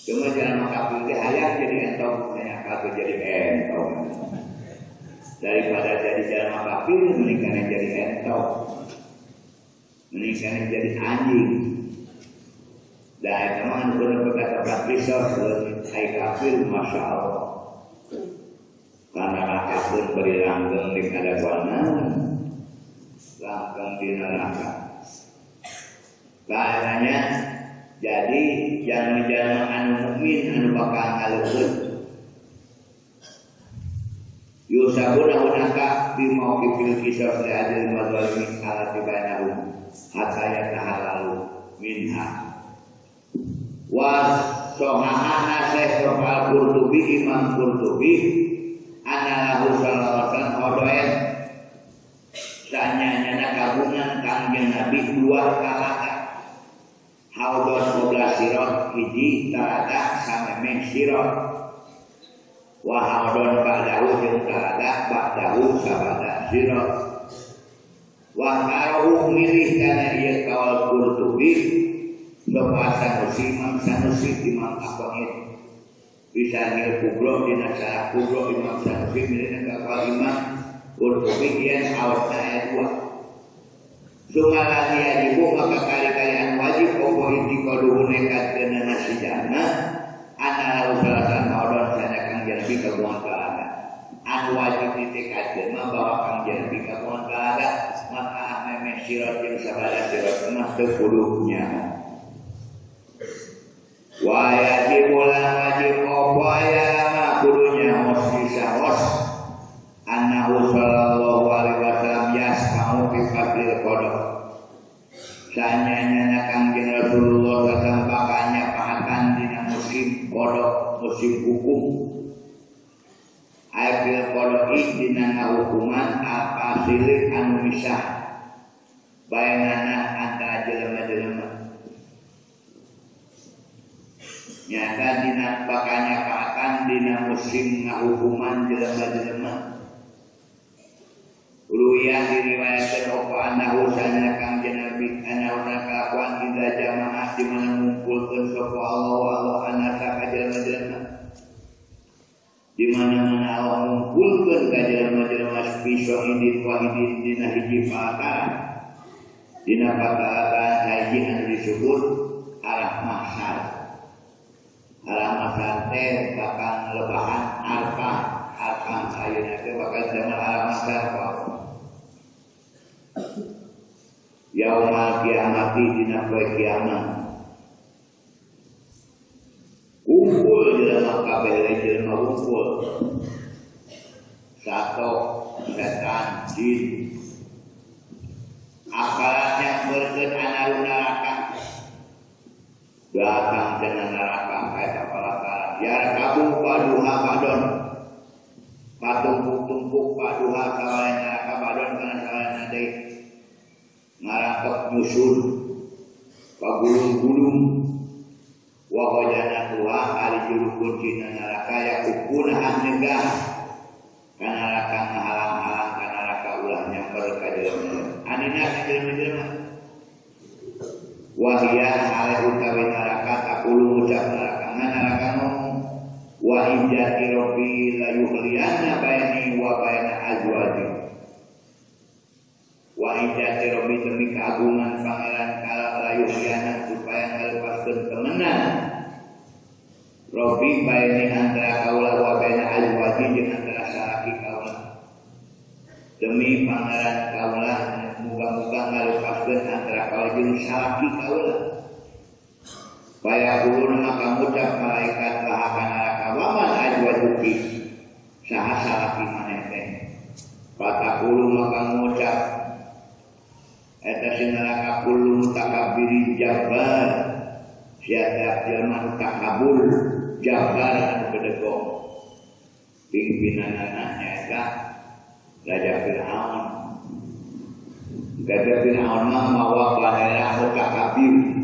Cuma jalan kafir teh hayang jadi entok, hayang kafir jadi entok. Daripada jadi jalan kafir mendingan jadi entok. Mendingan jadi anjing. Da eta mah anu kudu kata pisau ai kafir masya Allah. Karena kafir beri langgeng di kadaguanan, langgeng di neraka. Karenanya jadi jangan-jangan anu mukmin anu bakal ngaluhur. Yusabuna hunaka bi mauqifil qisas li ajli madzalimi alati bainahum hatta yatahalalu minha. Wa sohahana Syekh Al-Qurtubi Imam Qurtubi anallahu sallallahu alaihi wasallam hodoen sanyanyana kagungan Kangjeng Nabi dua kalaka haudon oblah sirot hiji talaga samemeh sirot wa haudon ba'dahu jeung talaga ba'dahu sabada sirot wa karahu milih kana ieu kaul Qurtubi sapa Sanusi Imam Sanusi Imam Aqaid bisa ngil kubro dina syarah kubro Imam Sanusi milih ka kaul Imam Qurtubi yen awatna aya dua. Sumalani yajibu maka kali-kali anu wajib opo intiqaduhu nekat keunana si jalma ana lahu salasan maudon sana Kang Nabi kagungan kalaga. Anu wajib ditekadkeun mah bahwa Kang Nabi kagungan kalaga maka memeh sirat jeung sabada sirat mah teu kudu nyaho. Wa yajibu lan wajib opo aya mah kudu nyaho sisaos annahu sallallahu alaihi wasallam yasma'u fi fadlil qada. Sanyanyana Kangjeng Rasulullah sallallahu bakal nyapaatan dina musim qada, musim hukum. Aifil qada'i dina ngahukuman al-fasili anu misah bayanana antara jelema-jelema. Nyata dina bakal nyapaatan dina musim ngahukuman jelema-jelema. Ruya diriwayatkan opo annahu sanya Kangjeng Nabi annahu kalakuan idza jamaah di mana ngumpulkeun sapa Allah Allah anasa ka jelema-jelema. Di mana-mana Allah ngumpulkeun ka jelema-jelema fi idin wahidin dina hiji pakara. Dina pakara hiji anu disebut arah mahsyar. Arah mahsyar teh bakal lebahan arfah, arfah ayeuna teh bakal zaman arah mahsyar. Yaumal kiamati dina poe kiamat. Kumpul jelema kabeh jelema kumpul. Sato, setan, jin. Akalatnya berkeun anaru neraka. Datang cenah neraka eta palakaran. Yarkabu paduha padon. Patumpuk-tumpuk paduha sawale neraka padon kana sawale deui. Ngarangkep nyusun pagulung-gulung wa hojanatuha ari juru kuncina neraka yakupuna nyegah ka neraka ngahalang-halang ka neraka ulah nyamper ka jelema anina ka jelema-jelema wahia ale utawi neraka takulu ucap neraka neraka ngomong wa ijati rabbi la yuhliyanna baini wa baina azwaji wa ijati rabbi demi keagungan pangeran kala la yuhliyanna supaya ngalepaskeun temenan rabbi baini antara kaula wa baina azwaji jeung antara salaki kaula demi pangeran kaula muga-muga ngalepaskeun antara kaula jeung salaki kaula Fayaquluna maka ngucap malaikat laha kana neraka waman ajwajuki saha salaki maneh teh. Fataqulu maka ngucap eta si neraka kullu mutakabbirin jabbar siapa jelema takabur jabbar anu bedegong pimpinanana nyaeta Raja Fir'aun. Raja Fir'aun mah mawa bandera mutakabbir.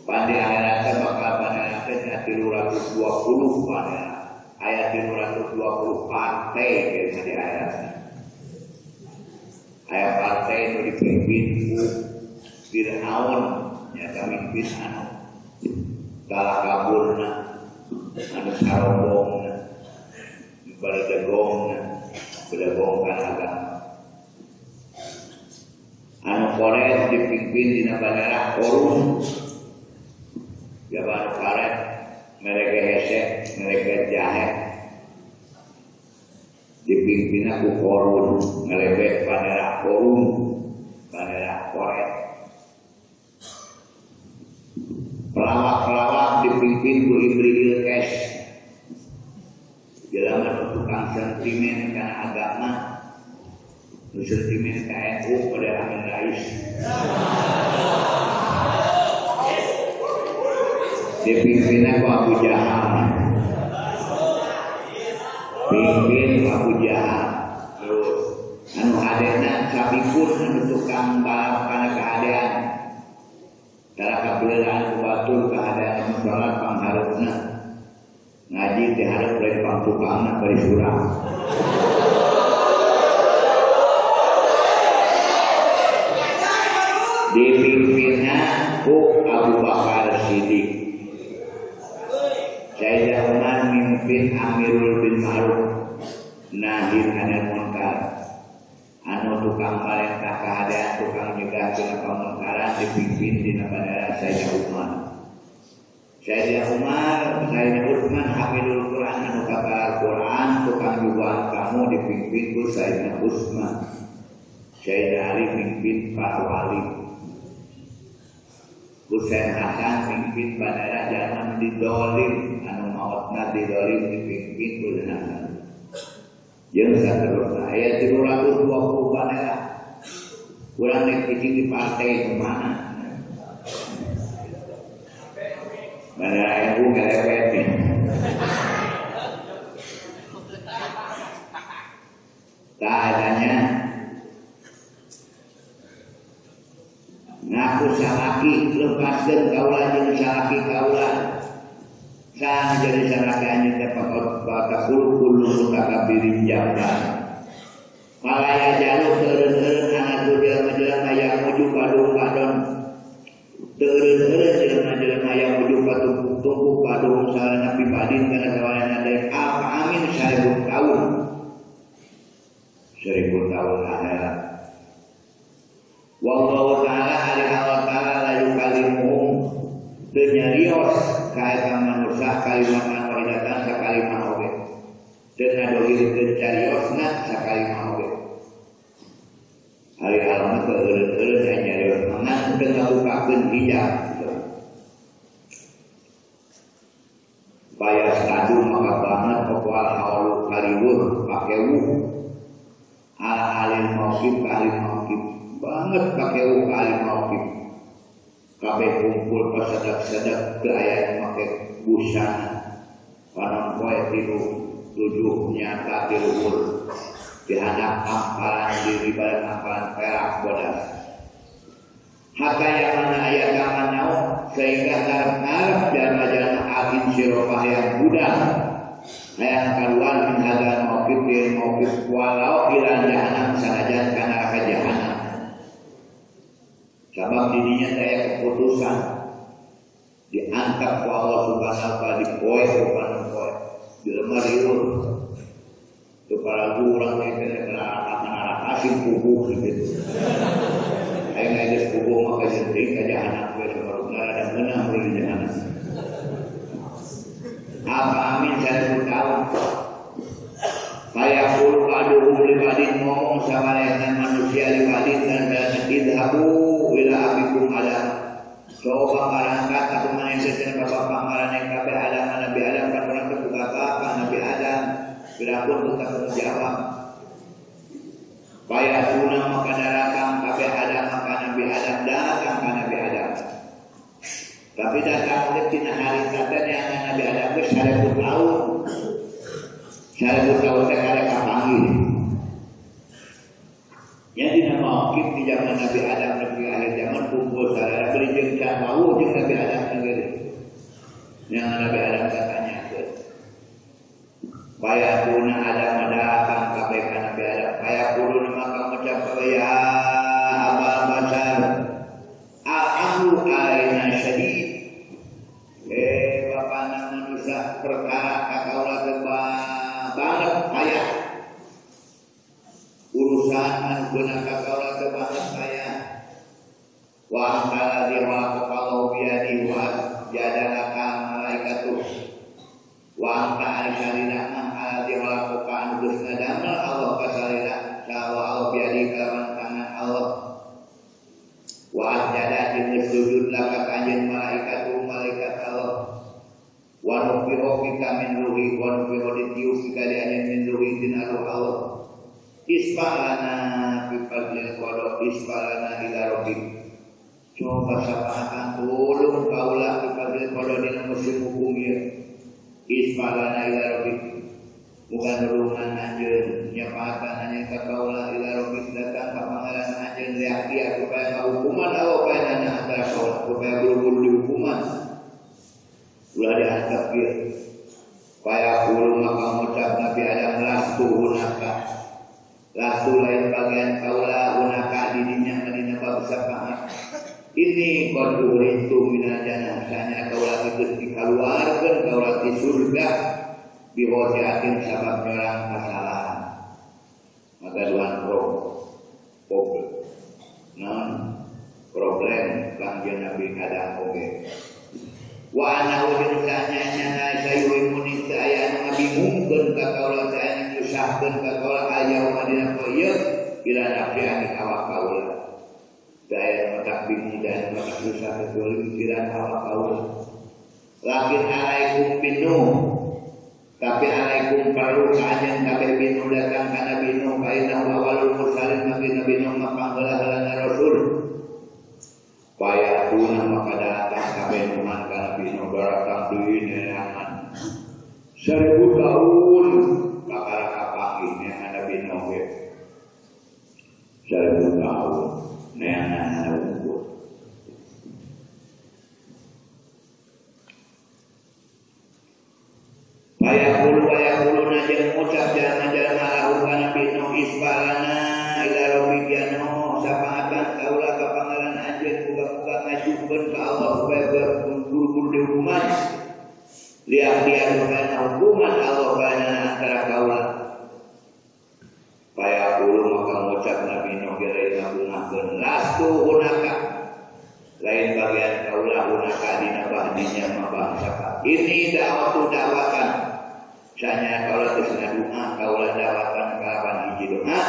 Pandi akhirat bakal bandera teh 320 bandera. Aya 320 partai di akhirat. Aya partai nu dipimpin ku Fir'aun nyaeta mimpin anu talakaburna, anu sarobongna, baledegongna, bedegongkan agama. Anu koret dipimpin dina bandara Korun. Jaba anu karet mereka hese, mereka jahe. Dipimpin ku Korun, ngelebet bandara Korun, bandara koret. Pelawak-pelawak dipimpin ku Ibril Kes. Jelema tukang sentimen kana agama, nu sentimen ka NU pada Amin Rais. Dipimpin ku Abu Jahal. Pimpin ku Abu Jahal. Terus anu hadena sabikun anu tukang balap kana kahadean. Tara kabeulaan ku batur kahadean anu salat pangharepna. Ngaji teh hareup lain pangtukangna bari surah. Dipimpinna ku Abu Bakar Siddiq. Sayyidina Umar mimpin Amirul bin Ma'ruf nahi anil munkar. Anu tukang parentah kahadean tukang nyegah tina pamungkaran dipimpin dina bandara Sayyidina Umar. Sayyidina Umar, Sayyidina Utsman hafidul Quran anu kapal Al-Quran tukang jubahan kamu dipimpin ku Sayyidina Utsman. Sayyidina Ali mimpin para wali. Husain Hasan mimpin bandara zaman didolim anu maotna didolim dipimpin ku Hasan. Jeung saterusna aya 320 bandara. Urang rek cicing di partai kumaha? Bandara NU ngelepet. Tak adanya ngaku salaki lepaskeun kaula jeung salaki kaula. Sang jadi salaki anjeun teh pakul kullu mutakabbirin jabbar. Malaya jalu teureun-eureun anu jelema-jelema yang muju padung padon. Teureun-eureun jelema-jelema yang muju patumpuk padung sarana pibadin kana sawalana deui apa amin 1000 tahun. 1000 tahun akhirat. Wallahu ta'ala ari Allah ta'ala la yukallimuhum teu nyarios ka eta manusia kalimatan wahidatan sakalimah oge. Teu ngadohirkeun cariosna sakalimah oge. Ari Allah mah teu eureun-eureun aya nyarios mah teu ngabukakeun hijab. Bayas adu maka banget pokoal haulu kaliwur pakewu ala alil mauqif ahli mauqif banget pakewu ahli mauqif kabeh kumpul pasadak-sadak ke aya make busana panon poe tilu tujuh nyata ti luhur dihadap amparan diri badan amparan perak bodas hatta yang mana ayat kamanau sehingga ngarep-ngarep jalma-jalma alin sirofah yang budak hayang keluar min hadzal mauqif lil mauqif walau ila jahannam sanajan kana neraka jahanam. Sabab dirinya saya keputusan diangkat ku Allah Subhanahu wa taala dipoe ku panon poe di lemari riweuh teu paragu urang teh neraka sing puguh gitu. Aing geus puguh mah ka jeung ka jahanam we sabarupna rada meunang di jahanam. Apa amin 1000 tahun. Fayaqulu ba'duhum li ba'din ngomong sama dengan manusia li ba'din dan idhabu ila abikum Adam. Coba ngarangkat aku maneh teh bapak marane kabeh Adam Nabi Adam kan urang teh buka bapak Nabi Adam piraku teu jawab. Payatuna maka datang kabeh Adam maka Nabi Adam datang ka Nabi Adam. Tapi datang ke tina harita teh neangan Nabi Adam geus 1000 tahun. 1000 tahun teh karek kapanggih. Nya dina mauqif di zaman Nabi Adam nepi akhir zaman kumpul sararea beli jeung can wawuh jeung Nabi Adam sendiri. Neangan Nabi Adam katanyakeun. Payatuna Adam datang kabeh ka Nabi Adam. Payaquluna maka ngucap ya Abal Basar al-amru alaina syadid. Bapana manusia perkara ka kaula teh banget payah. Urusan anu beunang ka kaula teh banget payah. Wa angkala diwaqallahu biyadi wa jadalaka malaikatu. Wa angka ari-sarina mah ala diwaqallahu anu geus ngadamel Allah ka sarina sawa Allah biyadi kalawan tangan Allah. Wa asjada jeung geus sujud laka ka anjeun malaikatu malaikat Allah. Wa nufihu fika min ruhi wa nufihu ditiup fika di anjeun min ruhi tina ruh Allah. Isfa'lana fi fadlil qada isfa'lana ila rabbik. Coba syafaatan tolong kaula fi fadlil qada dina musim hukum ieu. Isfa'lana ila rabbik. Bukan nulungan anjeun nyafaatan anjeun ka kaula ila rabbik datang ka pangeran anjeun liak-liak supaya hukuman Allah bainana antara kaula supaya buru-buru dihukuman. Ulah diantep ieu. Payaqulu maka ngucap Nabi Adam lastu hunaka. Lastu lain bagian kaula hunaka didinya madina bab syafaat. Ini qad uritu minal jannah sanya kaula geus dikaluarkeun kaula ti surga bihojatin sabab nyorang kesalahan. Magaduhan problem. Non problem kangjeng Nabi Adam oge. Wa ana jeung sanya nya sayuhimuni aya anu ngabingungkeun ka kaula teh anu nyusahkeun ka kaula aya madina poe ieu ila nafsi ani awak kaula. Daya matak bingung dan matak susah kecuali pikiran awak kaula. Lakin alaikum binu tapi alaikum perlu ka anjeun kabeh binu datang ka Nabi Nuh ka innahu awalul mursalin maka Nabi Nuh mapangheula-heulana rasul. Payatuna maka datang kabeh Nuhan ka Nabi Nuh baratang deui neangan 1000 tahun kakara kapanggih neangan Nabi Nuh ge 1000 tahun neangan unggul. Payaqulu wayaquluna jeung ngucap jalma-jalma lahu ka Nabi Nuh isfa'lana ila rabbika ya Nuh syafaatan kaula ka pangeran anjeun muga-muga ngajukeun ka Allah supaya buru-buru dihukuman. Liak-liak kana hukuman Allah kana antara kaula. Payaqulu maka ngucap Nabi Nuh ge lain ngabungahkeun lastu hunaka lain bagian kaula hunaka dina bahdinya mah bangsa. Ini da'watu da'watan. Sanya kaula geus ngadua kaula da'watan kalawan hiji doa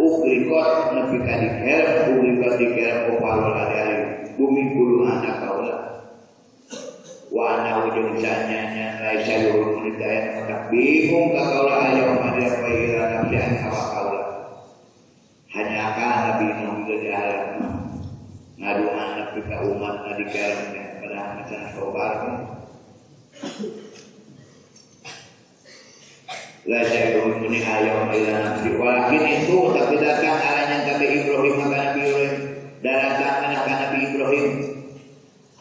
ugrikot nepi ka dikerep ugrikot dikerep opalul ari bumi buluhana kaula. Wa ana ujung sanya nya laisa yuhul daya maka bingung ka kaula ayo madya paila nafsi an awak kaula. Hanya ka Nabi Nuh geus dialam ngadua nepi ka umat na dikerep padahal macan sobar. La syai'un muni ayam ila nafsi walakin itu tapi datang alanya Nabi Ibrahim maka Nabi Ibrahim datang ka Nabi Ibrahim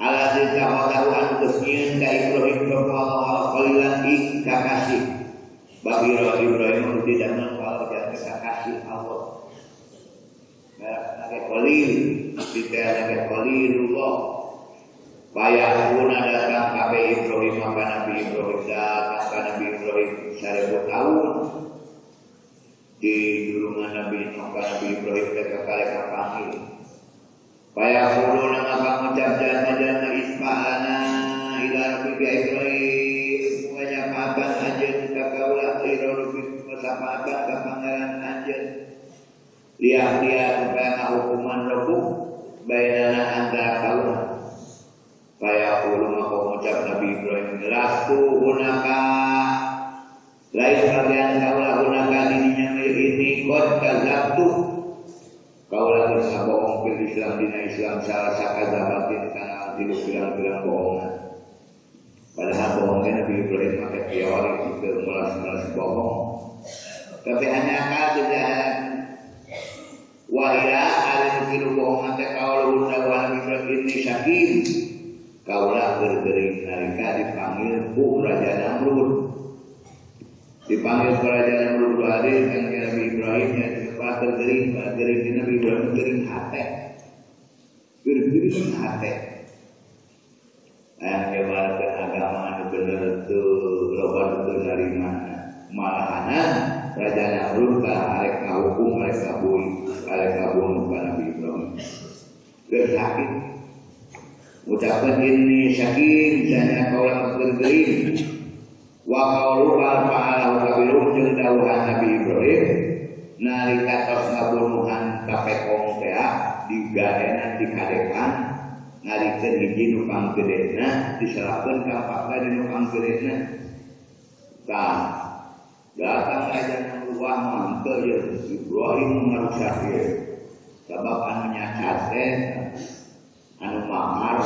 ala zikra anu geus nyieun ka Ibrahim sapa Allah qalilan ing kakasih bagi Ibrahim anu didamel kalau jangan kakasih Allah merek qalil diteanake qalilullah. Payahuna datang kabeh Ibrahim maka Nabi Ibrahim datang ka Nabi Ibrahim 1000 tahun di julungan Nabi Nuh ka Nabi Ibrahim teh kakare kapanggih. Payahuna maka ngucap jalma-jalma isfa'ana ila rabbika Ibrahim muga nyafaatan anjeun ka kaula ila rabbika syafaatan ka pangeran anjeun liak-liak supaya ngahukuman rabbuk bainana antara kaula. Kaya kulo maka ngucap Nabi Ibrahim lastu hunaka lain bagian kaulah hunaka dininya ini qad kadzabtu kaulah geus ngabohong fil Islam dina Islam salah sakazabatin kana tilu pirang-pirang bohongan. Padahal bohongnya Nabi Ibrahim pakai teori itu melas-melas bohong. Tapi hanya akal tidak wahya alin tilu bohongan teh kaulah undawan Nabi Ibrahim ini sakim. Kaulah bergering nalika dipanggil ku Raja Namrud. Dipanggil ku Raja Namrud hadir kan Nabi Ibrahim yang sempat bergering, bergering Nabi Ibrahim gering hate. Bergering hate. Yang nyebarkeun agama anu bener teu loba teu narima. Malahanan Raja Namrud ka arek ngahukum, arek ngabui, arek ngabunuh ka Nabi Ibrahim. Geus sakit. Ucapan ini sakin misalnya kaulah bergering wa qaulu bal fa'alahu kabirum jeung dawuhan Nabi Ibrahim nalika tos ngabunuhan kapekong teh digadenan dikadekan ngarikeun hiji nu panggedena diserahkeun ka pakna dinu panggedena tah datang raja Namrud mah teu ieu Ibrahim ngarusak ieu sabab anu nyacat teh anu mahar.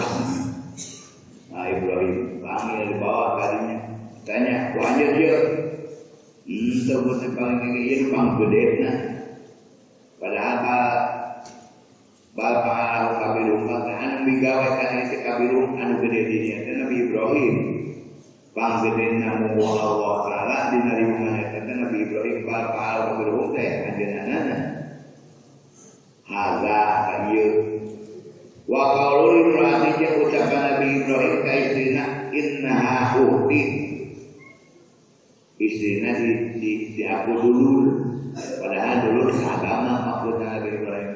Nah Ibrahim panggil dibawa kalinya tanya ku anjeun ieu teu bener paling ieu panggedena padahal bal fa'alahu kabirum anu migawe kana ieu kabirum anu gede di dinya teh Nabi Ibrahim panggedena mungguh Allah taala dina riwungan eta teh Nabi Ibrahim bal fa'alahu kabirum teh anjeunna haza ka ieu wa qaulu imra'ati jeung ucapan Nabi Ibrahim ka istrina innaha ukhti istrina di aku dulur padahal dulur saagama maksudna Nabi Ibrahim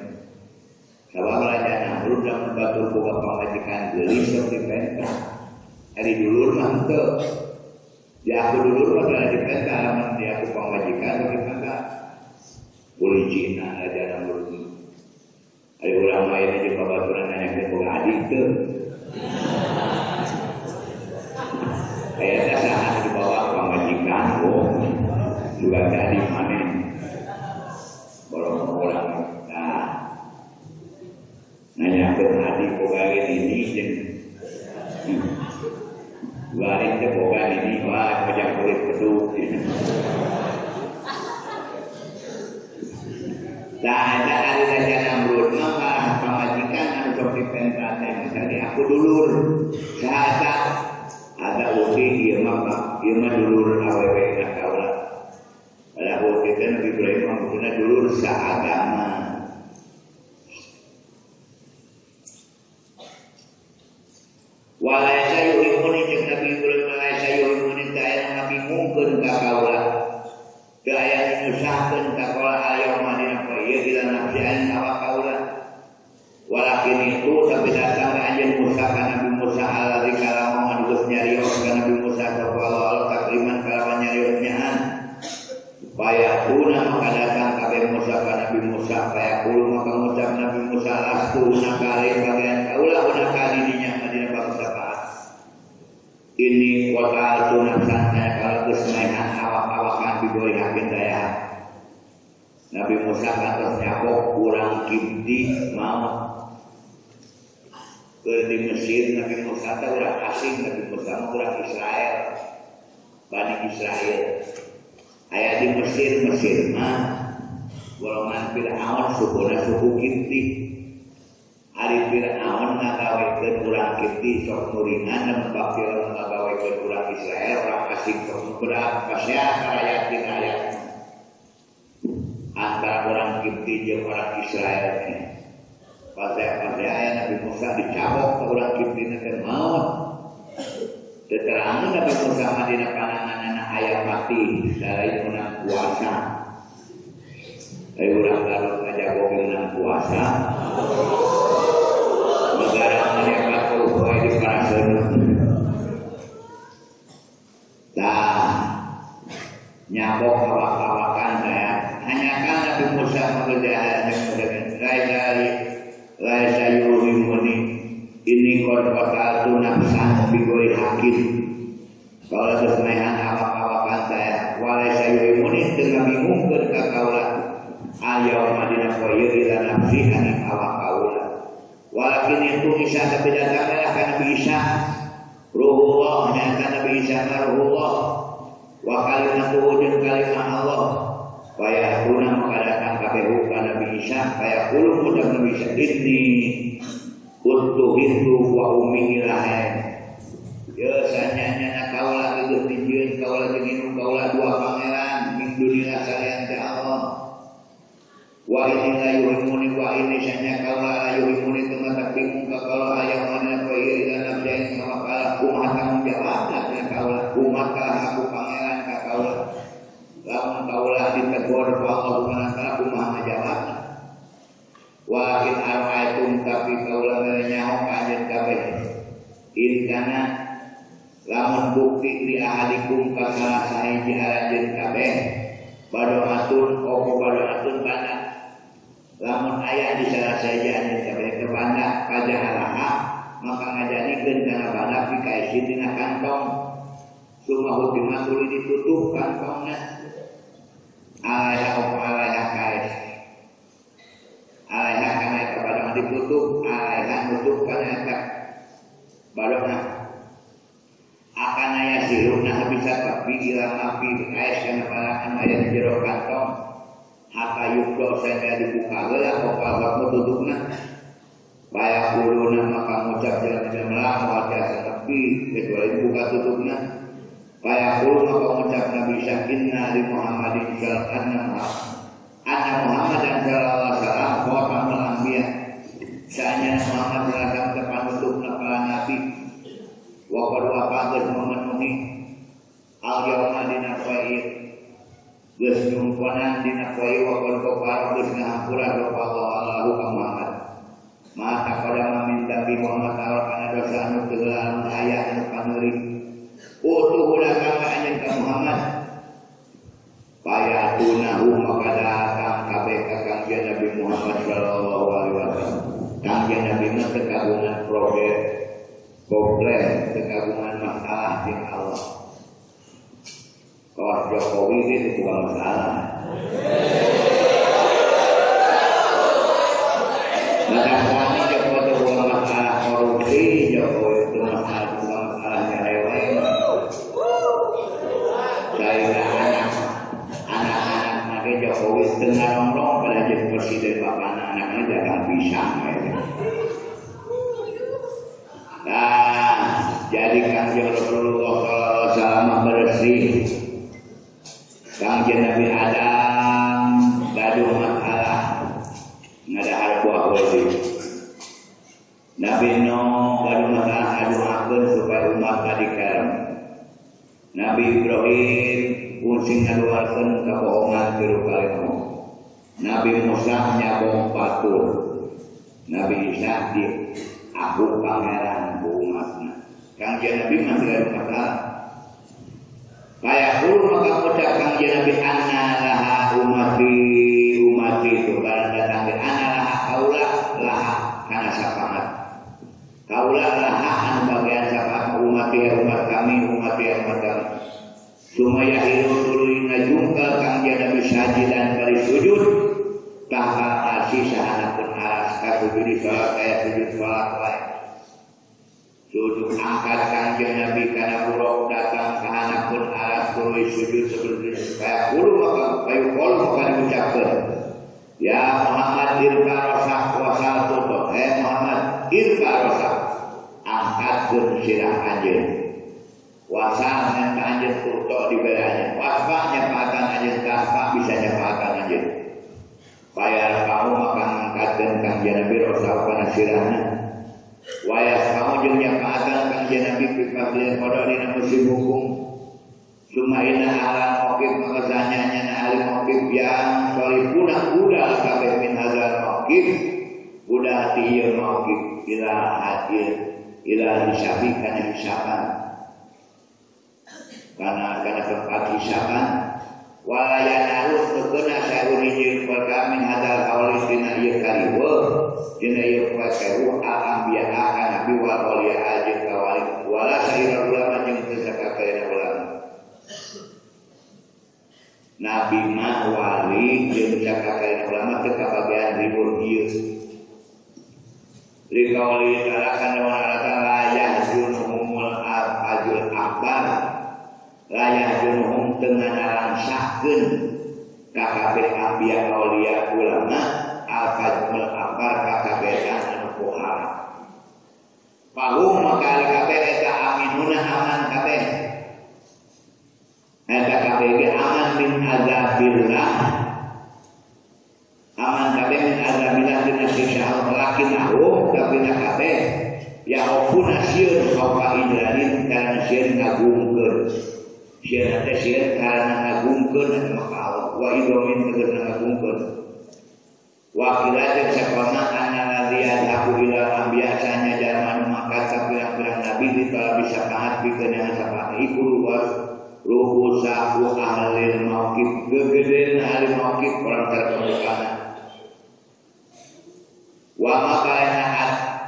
sabab Raja Namrud lamun batur boga pamajikan geulis sok dipenta ari dulur mah henteu di aku dulur mah kada dipenta lamun di aku pamajikan sok dipenta policina Raja Namrud. Ari urang mah ieu jeung babaturan nanyakeun boga adik teu. Aya teh saha dibawa pamajikan oh. Juga teh adik maneh. Borong urang tah. Nanyakeun adik boga ini jeung dua adik teh boga ini wah mojang kulit beduk. Nah, ada ari Raja Namrud mah malah pamajikan anu sok dipenta teh tadi aku dulur. Saha ada uti ieu mah dulur awewe na kaula. Padahal uti teh Nabi Ibrahim mah maksudna dulur saagama. Walaisa yuhimuni jeung Nabi Ibrahim walaisa yuhimuni teh aya ngabingungkeun ka kaula. Teu aya nyusahkeun ka kaula ayeuna dina poe ieu ila nafsi aing awak kaula. Walakin itu sampai datang anjeun Musa ka Nabi Musa alladzi kalamu anu geus nyarios ka Nabi Musa sapa Allah takriman kalawan nyarios nyaan. Fayakuna maka datang kabeh Musa ka Nabi Musa fayaqulu maka ngucap Nabi Musa lastu hunaka lain bagian kaula hunaka di dinya madina bangsa kaat. Ini kota nafsan kalau geus maehan awak-awakan bigoi hakin daya. Nabi Musa kantos nyabok urang Kibti mau ke di Mesir Nabi Musa teh urang asing Nabi Musa mah urang Israel Bani Israel aya di Mesir Mesir mah golongan Fir'aun sukuna suku Kibti ari Fir'aun ngagawekeun urang Kibti sok nuringan lamun bab Fir'aun ngagawekeun urang Israel urang asing sok berat pasea karayatin ayat antara orang Kibti jeung orang Israel teh. Pasea aya Nabi Musa dicabok ke orang Kibti teh maot. Teterangan Nabi Musa mah dina pananganana aya mati salain menang kuasa. Ari urang Garut ngajagok menang kuasa. Negara maneh 40 poe di paraseuneu. Tah nyabok awak-awakan saya. Hanya kan Nabi Musa mengerjakan laisa yuhimuni ini qad qataltu nafsan bi ghairi haqqin. Kaula geus maehan awak-awakan saya walaysa yuhimuni teu ngabingungkeun ka kaula al-yauma dina poe ieu ila nafsi ani awak kaula. Walakin itu Isa tapi datanglah ka Nabi Isa ruhullah nyata Nabi Isa ruhullah wa kalimatuhu jeung kalimah Allah fayakuna maka datang kabeh ka Nabi Isa fayaqulu ucap Nabi Isa inni uttuhitu wa ummi ilaha. Ya sanyanya kaula geus dijieun kaula jeung indung kaula dua pangeran min dunillah salian ti Allah. Wa inni la yuhimuni wa inni sanya kaula la yuhimuni teu matak bingung ka kaula aya mana poe ieu ila nafsi maka kumaha tanggung jawabna ka kaula kumaha kalah aku pangeran ka kaula lamun kaula ditegur ku Allah subhanahu wa taala kumaha ngajawabna. Wa in ara'aytum tapi kaula mere nyaho ka anjeun kabeh in kana lamun bukti li ahadikum ka salah sahiji aranjeun kabeh badoatun opo badoatun banda lamun aya di salah sahiji anjeun kabeh ke banda pajahalaha maka ngajadikeun kana banda pikaisi dina kantong summa hutima tuluy ditutup kantongna alaiha opo alaiha kais alaiha kana eta badoa ditutup alaiha nutup kana eta badoa akan aya siruna bisa tapi ila mafi kais kana parakan aya di jero kantong hatta yukdo sehingga dibuka heula apa waktu tutupna baya kuluna maka ngucap jalan-jalan lah wajah tapi kecuali dibuka tutupna baya kuluna maka ngucap Nabi Isa inna li Muhammadin sallallahu anna Muhammadan sallallahu alaihi wasallam khatamul anbiya saanya Muhammad sallallahu alaihi wasallam panutupna para nabi wa qad wafa memenuhi al yauma dina poe geus nyumponan dina poe wa qad kafara geus ngahampura sapa Allahu ka Muhammad maka qadama minta bi Muhammad awal kana dosa anu teu anu aya anu paneuri utuh datang ka anjeun ka Muhammad payatunahu maka datang kabeh ka Kangjeng Nabi Muhammad sallallahu alaihi wasallam. Kangjeng Nabi mah teu kagungan problem kagungan masalah jeung Allah. Kawas Jokowi itu bukan masalah. Maka kami Jokowi itu bukan masalah korupsi, Jokowi itu masalah bukan masalah nyeleweng. Saya anak-anak make Jokowi tengah rongrong pada jadi presiden bapak anak-anaknya dagang pisang. Nah, jadi Kangjeng Rasulullah sallallahu alaihi wasallam bersih. Kangjeng Nabi Adam gaduh masalah ngadahar buah wedi. Nabi Nuh gaduh masalah ngaduakeun supaya umat dikerem. Nabi Ibrahim pusing ngaduakeun kabohongan tilu kalemo. Nabi Musa nyabong patur. Nabi Isa di aku pangeran umatna. Kangjeng Nabi masih ada masalah. Kayak hulu maka ngucap Kangjeng Nabi anna laha umati umati itu barang datang ke anna laha kaula laha kana syafaat. Kaula laha anu bagian syafaat umati ya umat kami umati ya umat kami. Sumaya hiru tuluy ngajungkel Kangjeng Nabi sajidan bari sujud tahta arsy sahanapun aras kasujud salat kaya sujud salat wae. Sujud angkat Kangjeng Nabi kana buruk datang ka hanapun aras tuluy sujud seperti kaya kulo maka kayu kol maka diucapkeun ya Muhammad irfa rasak wa saltu he Muhammad irfa rasak angkatkeun sirah anjeun wasal nyata anjeun tutok dibere anjeun wasfa nyapaatan anjeun tasfa bisa nyapaatan anjeun bayar kamu maka ngangkatkeun Kangjeng Nabi rasak kana sirahna wayas kamu jeung nyapaatan Kangjeng Nabi fi fadlil qada dina musim hukum sumaina ala mauqif maka sanyanya ahli mauqif yang solipuna udah kabeh min hadzal mauqif udah ti ieu mauqif ila hadir ila hisabi kana hisaban karena tempat hisaban Walayana teu keuna saeun hiji perkara min hadal qauli dina ieu kariweuh dina ieu perkara al anbiya ka nabi wal auliya jeung ka wali wala sairul ulama jeung teu sakabehna ulama. Nabi mah wali jeung sakabehna ulama teu kabagean riweuh ieu. Liqauli ta'ala kana wa ta'ala yahjunuhumul ajul akbar la yahjunuhum teu ngarangsakeun ka kabeh anbiya auliya ulama al fajrul akbar ka kabeh anu pohara. Pahum maka ari kabeh eta aminuna aman kabeh. Eta kabeh ge aman min azabillah. Aman kabeh min azabillah dina siksa Allah lakin ahum tapi na kabeh ya khofuna sieun khaufa idlalin karena sieun ngagungkeun. Sieun teh sieun karena ngagungkeun eta maka Allah wa idomin tegasna ngagungkeun. Wa qila jeung sapama anna ladzi yadhabu ila anbiya sanya jalma anu mangkat ka pirang-pirang nabi ditala bisa pahat pikeun syafaat iku luar ruhusahu ahlil mauqif gegedeun ahli mauqif orang terkemuka. Wa maka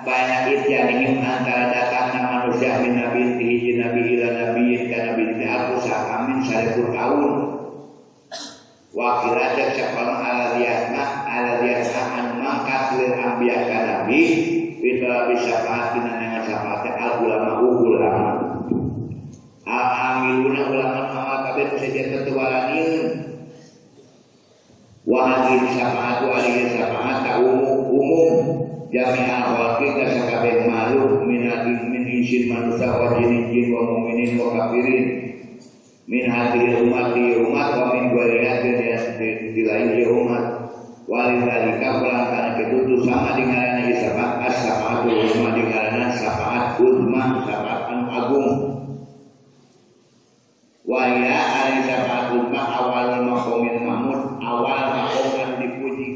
banyak ityanihim antara datangna manusia min nabi hiji nabi ila nabiyin ka nabi aku sakamin 1000 tahun. Wa qila cek sapama ala diasma anu mangkat lil anbiya ka nabi fitala bisyafaat dina nengan syafaat al ulama ulama. Al amiluna ulama amal kabeh sejen tetuwalanieun. Wa hadhihi syafaatu alaihi syafaat umum jami'al khalqi ka sakabeh makhluk min insin manusia wa jinin jin wa mukminin wa kafirin min hadhil ummati umat wa min ghairiha di lain umat walidzalika kana kitu sama dingaranna syafaat as-syafaatul uzma dingaranna syafaat uzma syafaat anu agung. Wa ya ari syafaat uzma awalul maqamil mahmud awal maqam anu dipuji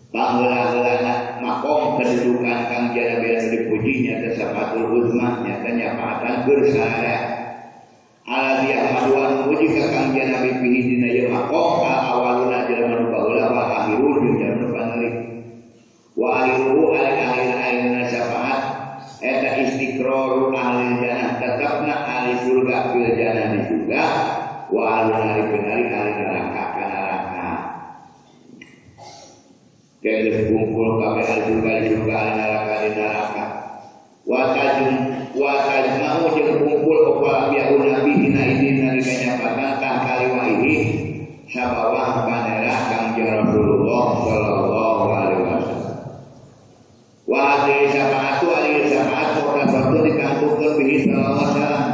pangheula-heulana maqam kedudukan kang jana anu dipuji nyata syafaatul uzma nyata nyafaatan keur sararea ala diahmaduan puji ka kang jana bihi dina ieu maqam al awaluna jalma nu baheula wal akhirun jeung jalma nu pandeuri wa akhiruhu ari akhir ayeuna syafaat eta istiqraru ahli jannah tetapna ahli surga fil jannah di surga wa ahli nari penari ahli neraka ka neraka. Geus kumpul kabeh ahli surga di surga ahli neraka di neraka. Wa tajum wa tajma'u jeung kumpul apa anbiya nabi dina idin nalika nyapatan tah kaliwaihi sabawah banera Kangjeng Rasulullah sallallahu alaihi wasallam. Wa hadhihi syafaatu alaihi syafaat muhtasatun dikantukeun bihi sallallahu alaihi wasallam.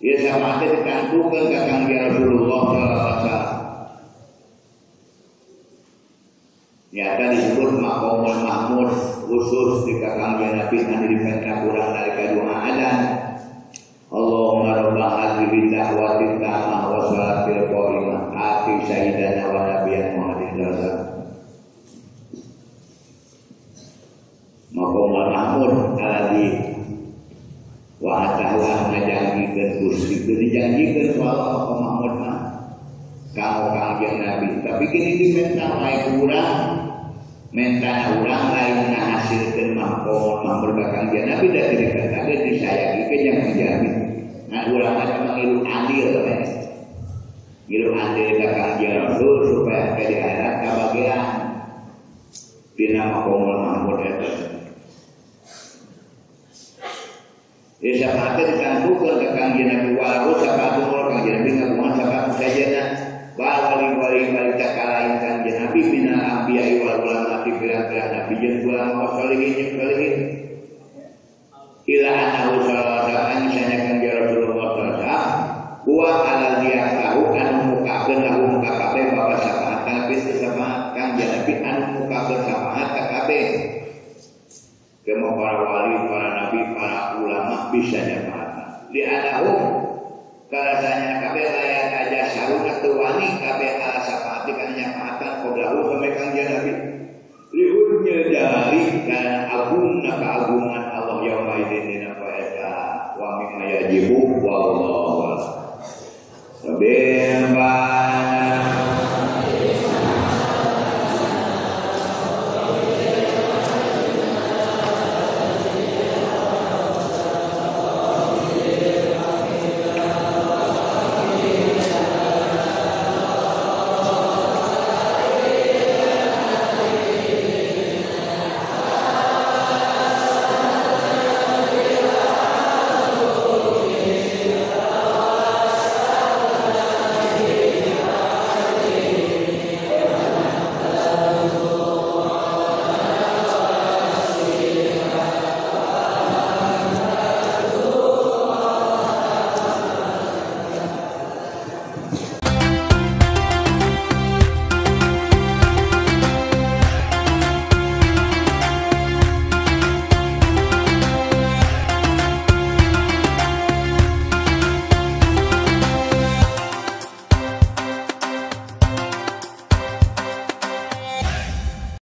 Ieu syafaat dikantukeun ka Kangjeng Rasulullah sallallahu alaihi wasallam. Nyata disebut maqamul mahmud khusus di Kangjeng Nabi anu dipenta kurang nalika doa adzan. Allahumma rabb hadhihi da'wati tammah wa salatil qa'imah ati sayyidana wa nabiyana Muhammadin sallallahu alaihi wasallam. Maqamul mahmud alladzi wa atahu ngajanjikeun Gusti dijanjikeun ku Allah maqam mahmud mah kanggo Kangjeng Nabi tapi kini diminta lain urang mentana urang lain ngahasilkeun maqamul mahmud ka Kangjeng Nabi da teu dipentakeun disayagikeun jeung Kangjeng Nabi. Nah urang mah mangilu andil we ngilu andil ka Kangjeng Rasul supaya ke di akhirat kabagian dina maqamul mahmud eta. Ieu syafaat dikantukeun ka Kangjeng Nabi walau syafaatul Kangjeng Nabi ngagungan syafaat sajena wal wali wali takalain Kangjeng Nabi minal anbiya wal ulama ti pirang-pirang nabi jeung ulama sholihin jeung sholihin ila annahu sallallahu alaihi wasallam sanya Kangjeng Rasulullah sallallahu alaihi wasallam wa ala diyakahu anu mukakeun lahu muka kabeh bapa syafaat kana pintu syafaat Kangjeng Nabi anu mukakeun syafaat ka kabeh. Kemo para wali, para nabi, para ulama bisa nyafaat. Di anahum karasanya kabeh layak aja saruna teu wani kabeh ala syafaat kana nyafaatan qoblahu sampai Kangjeng Nabi. Liurnya jalali karena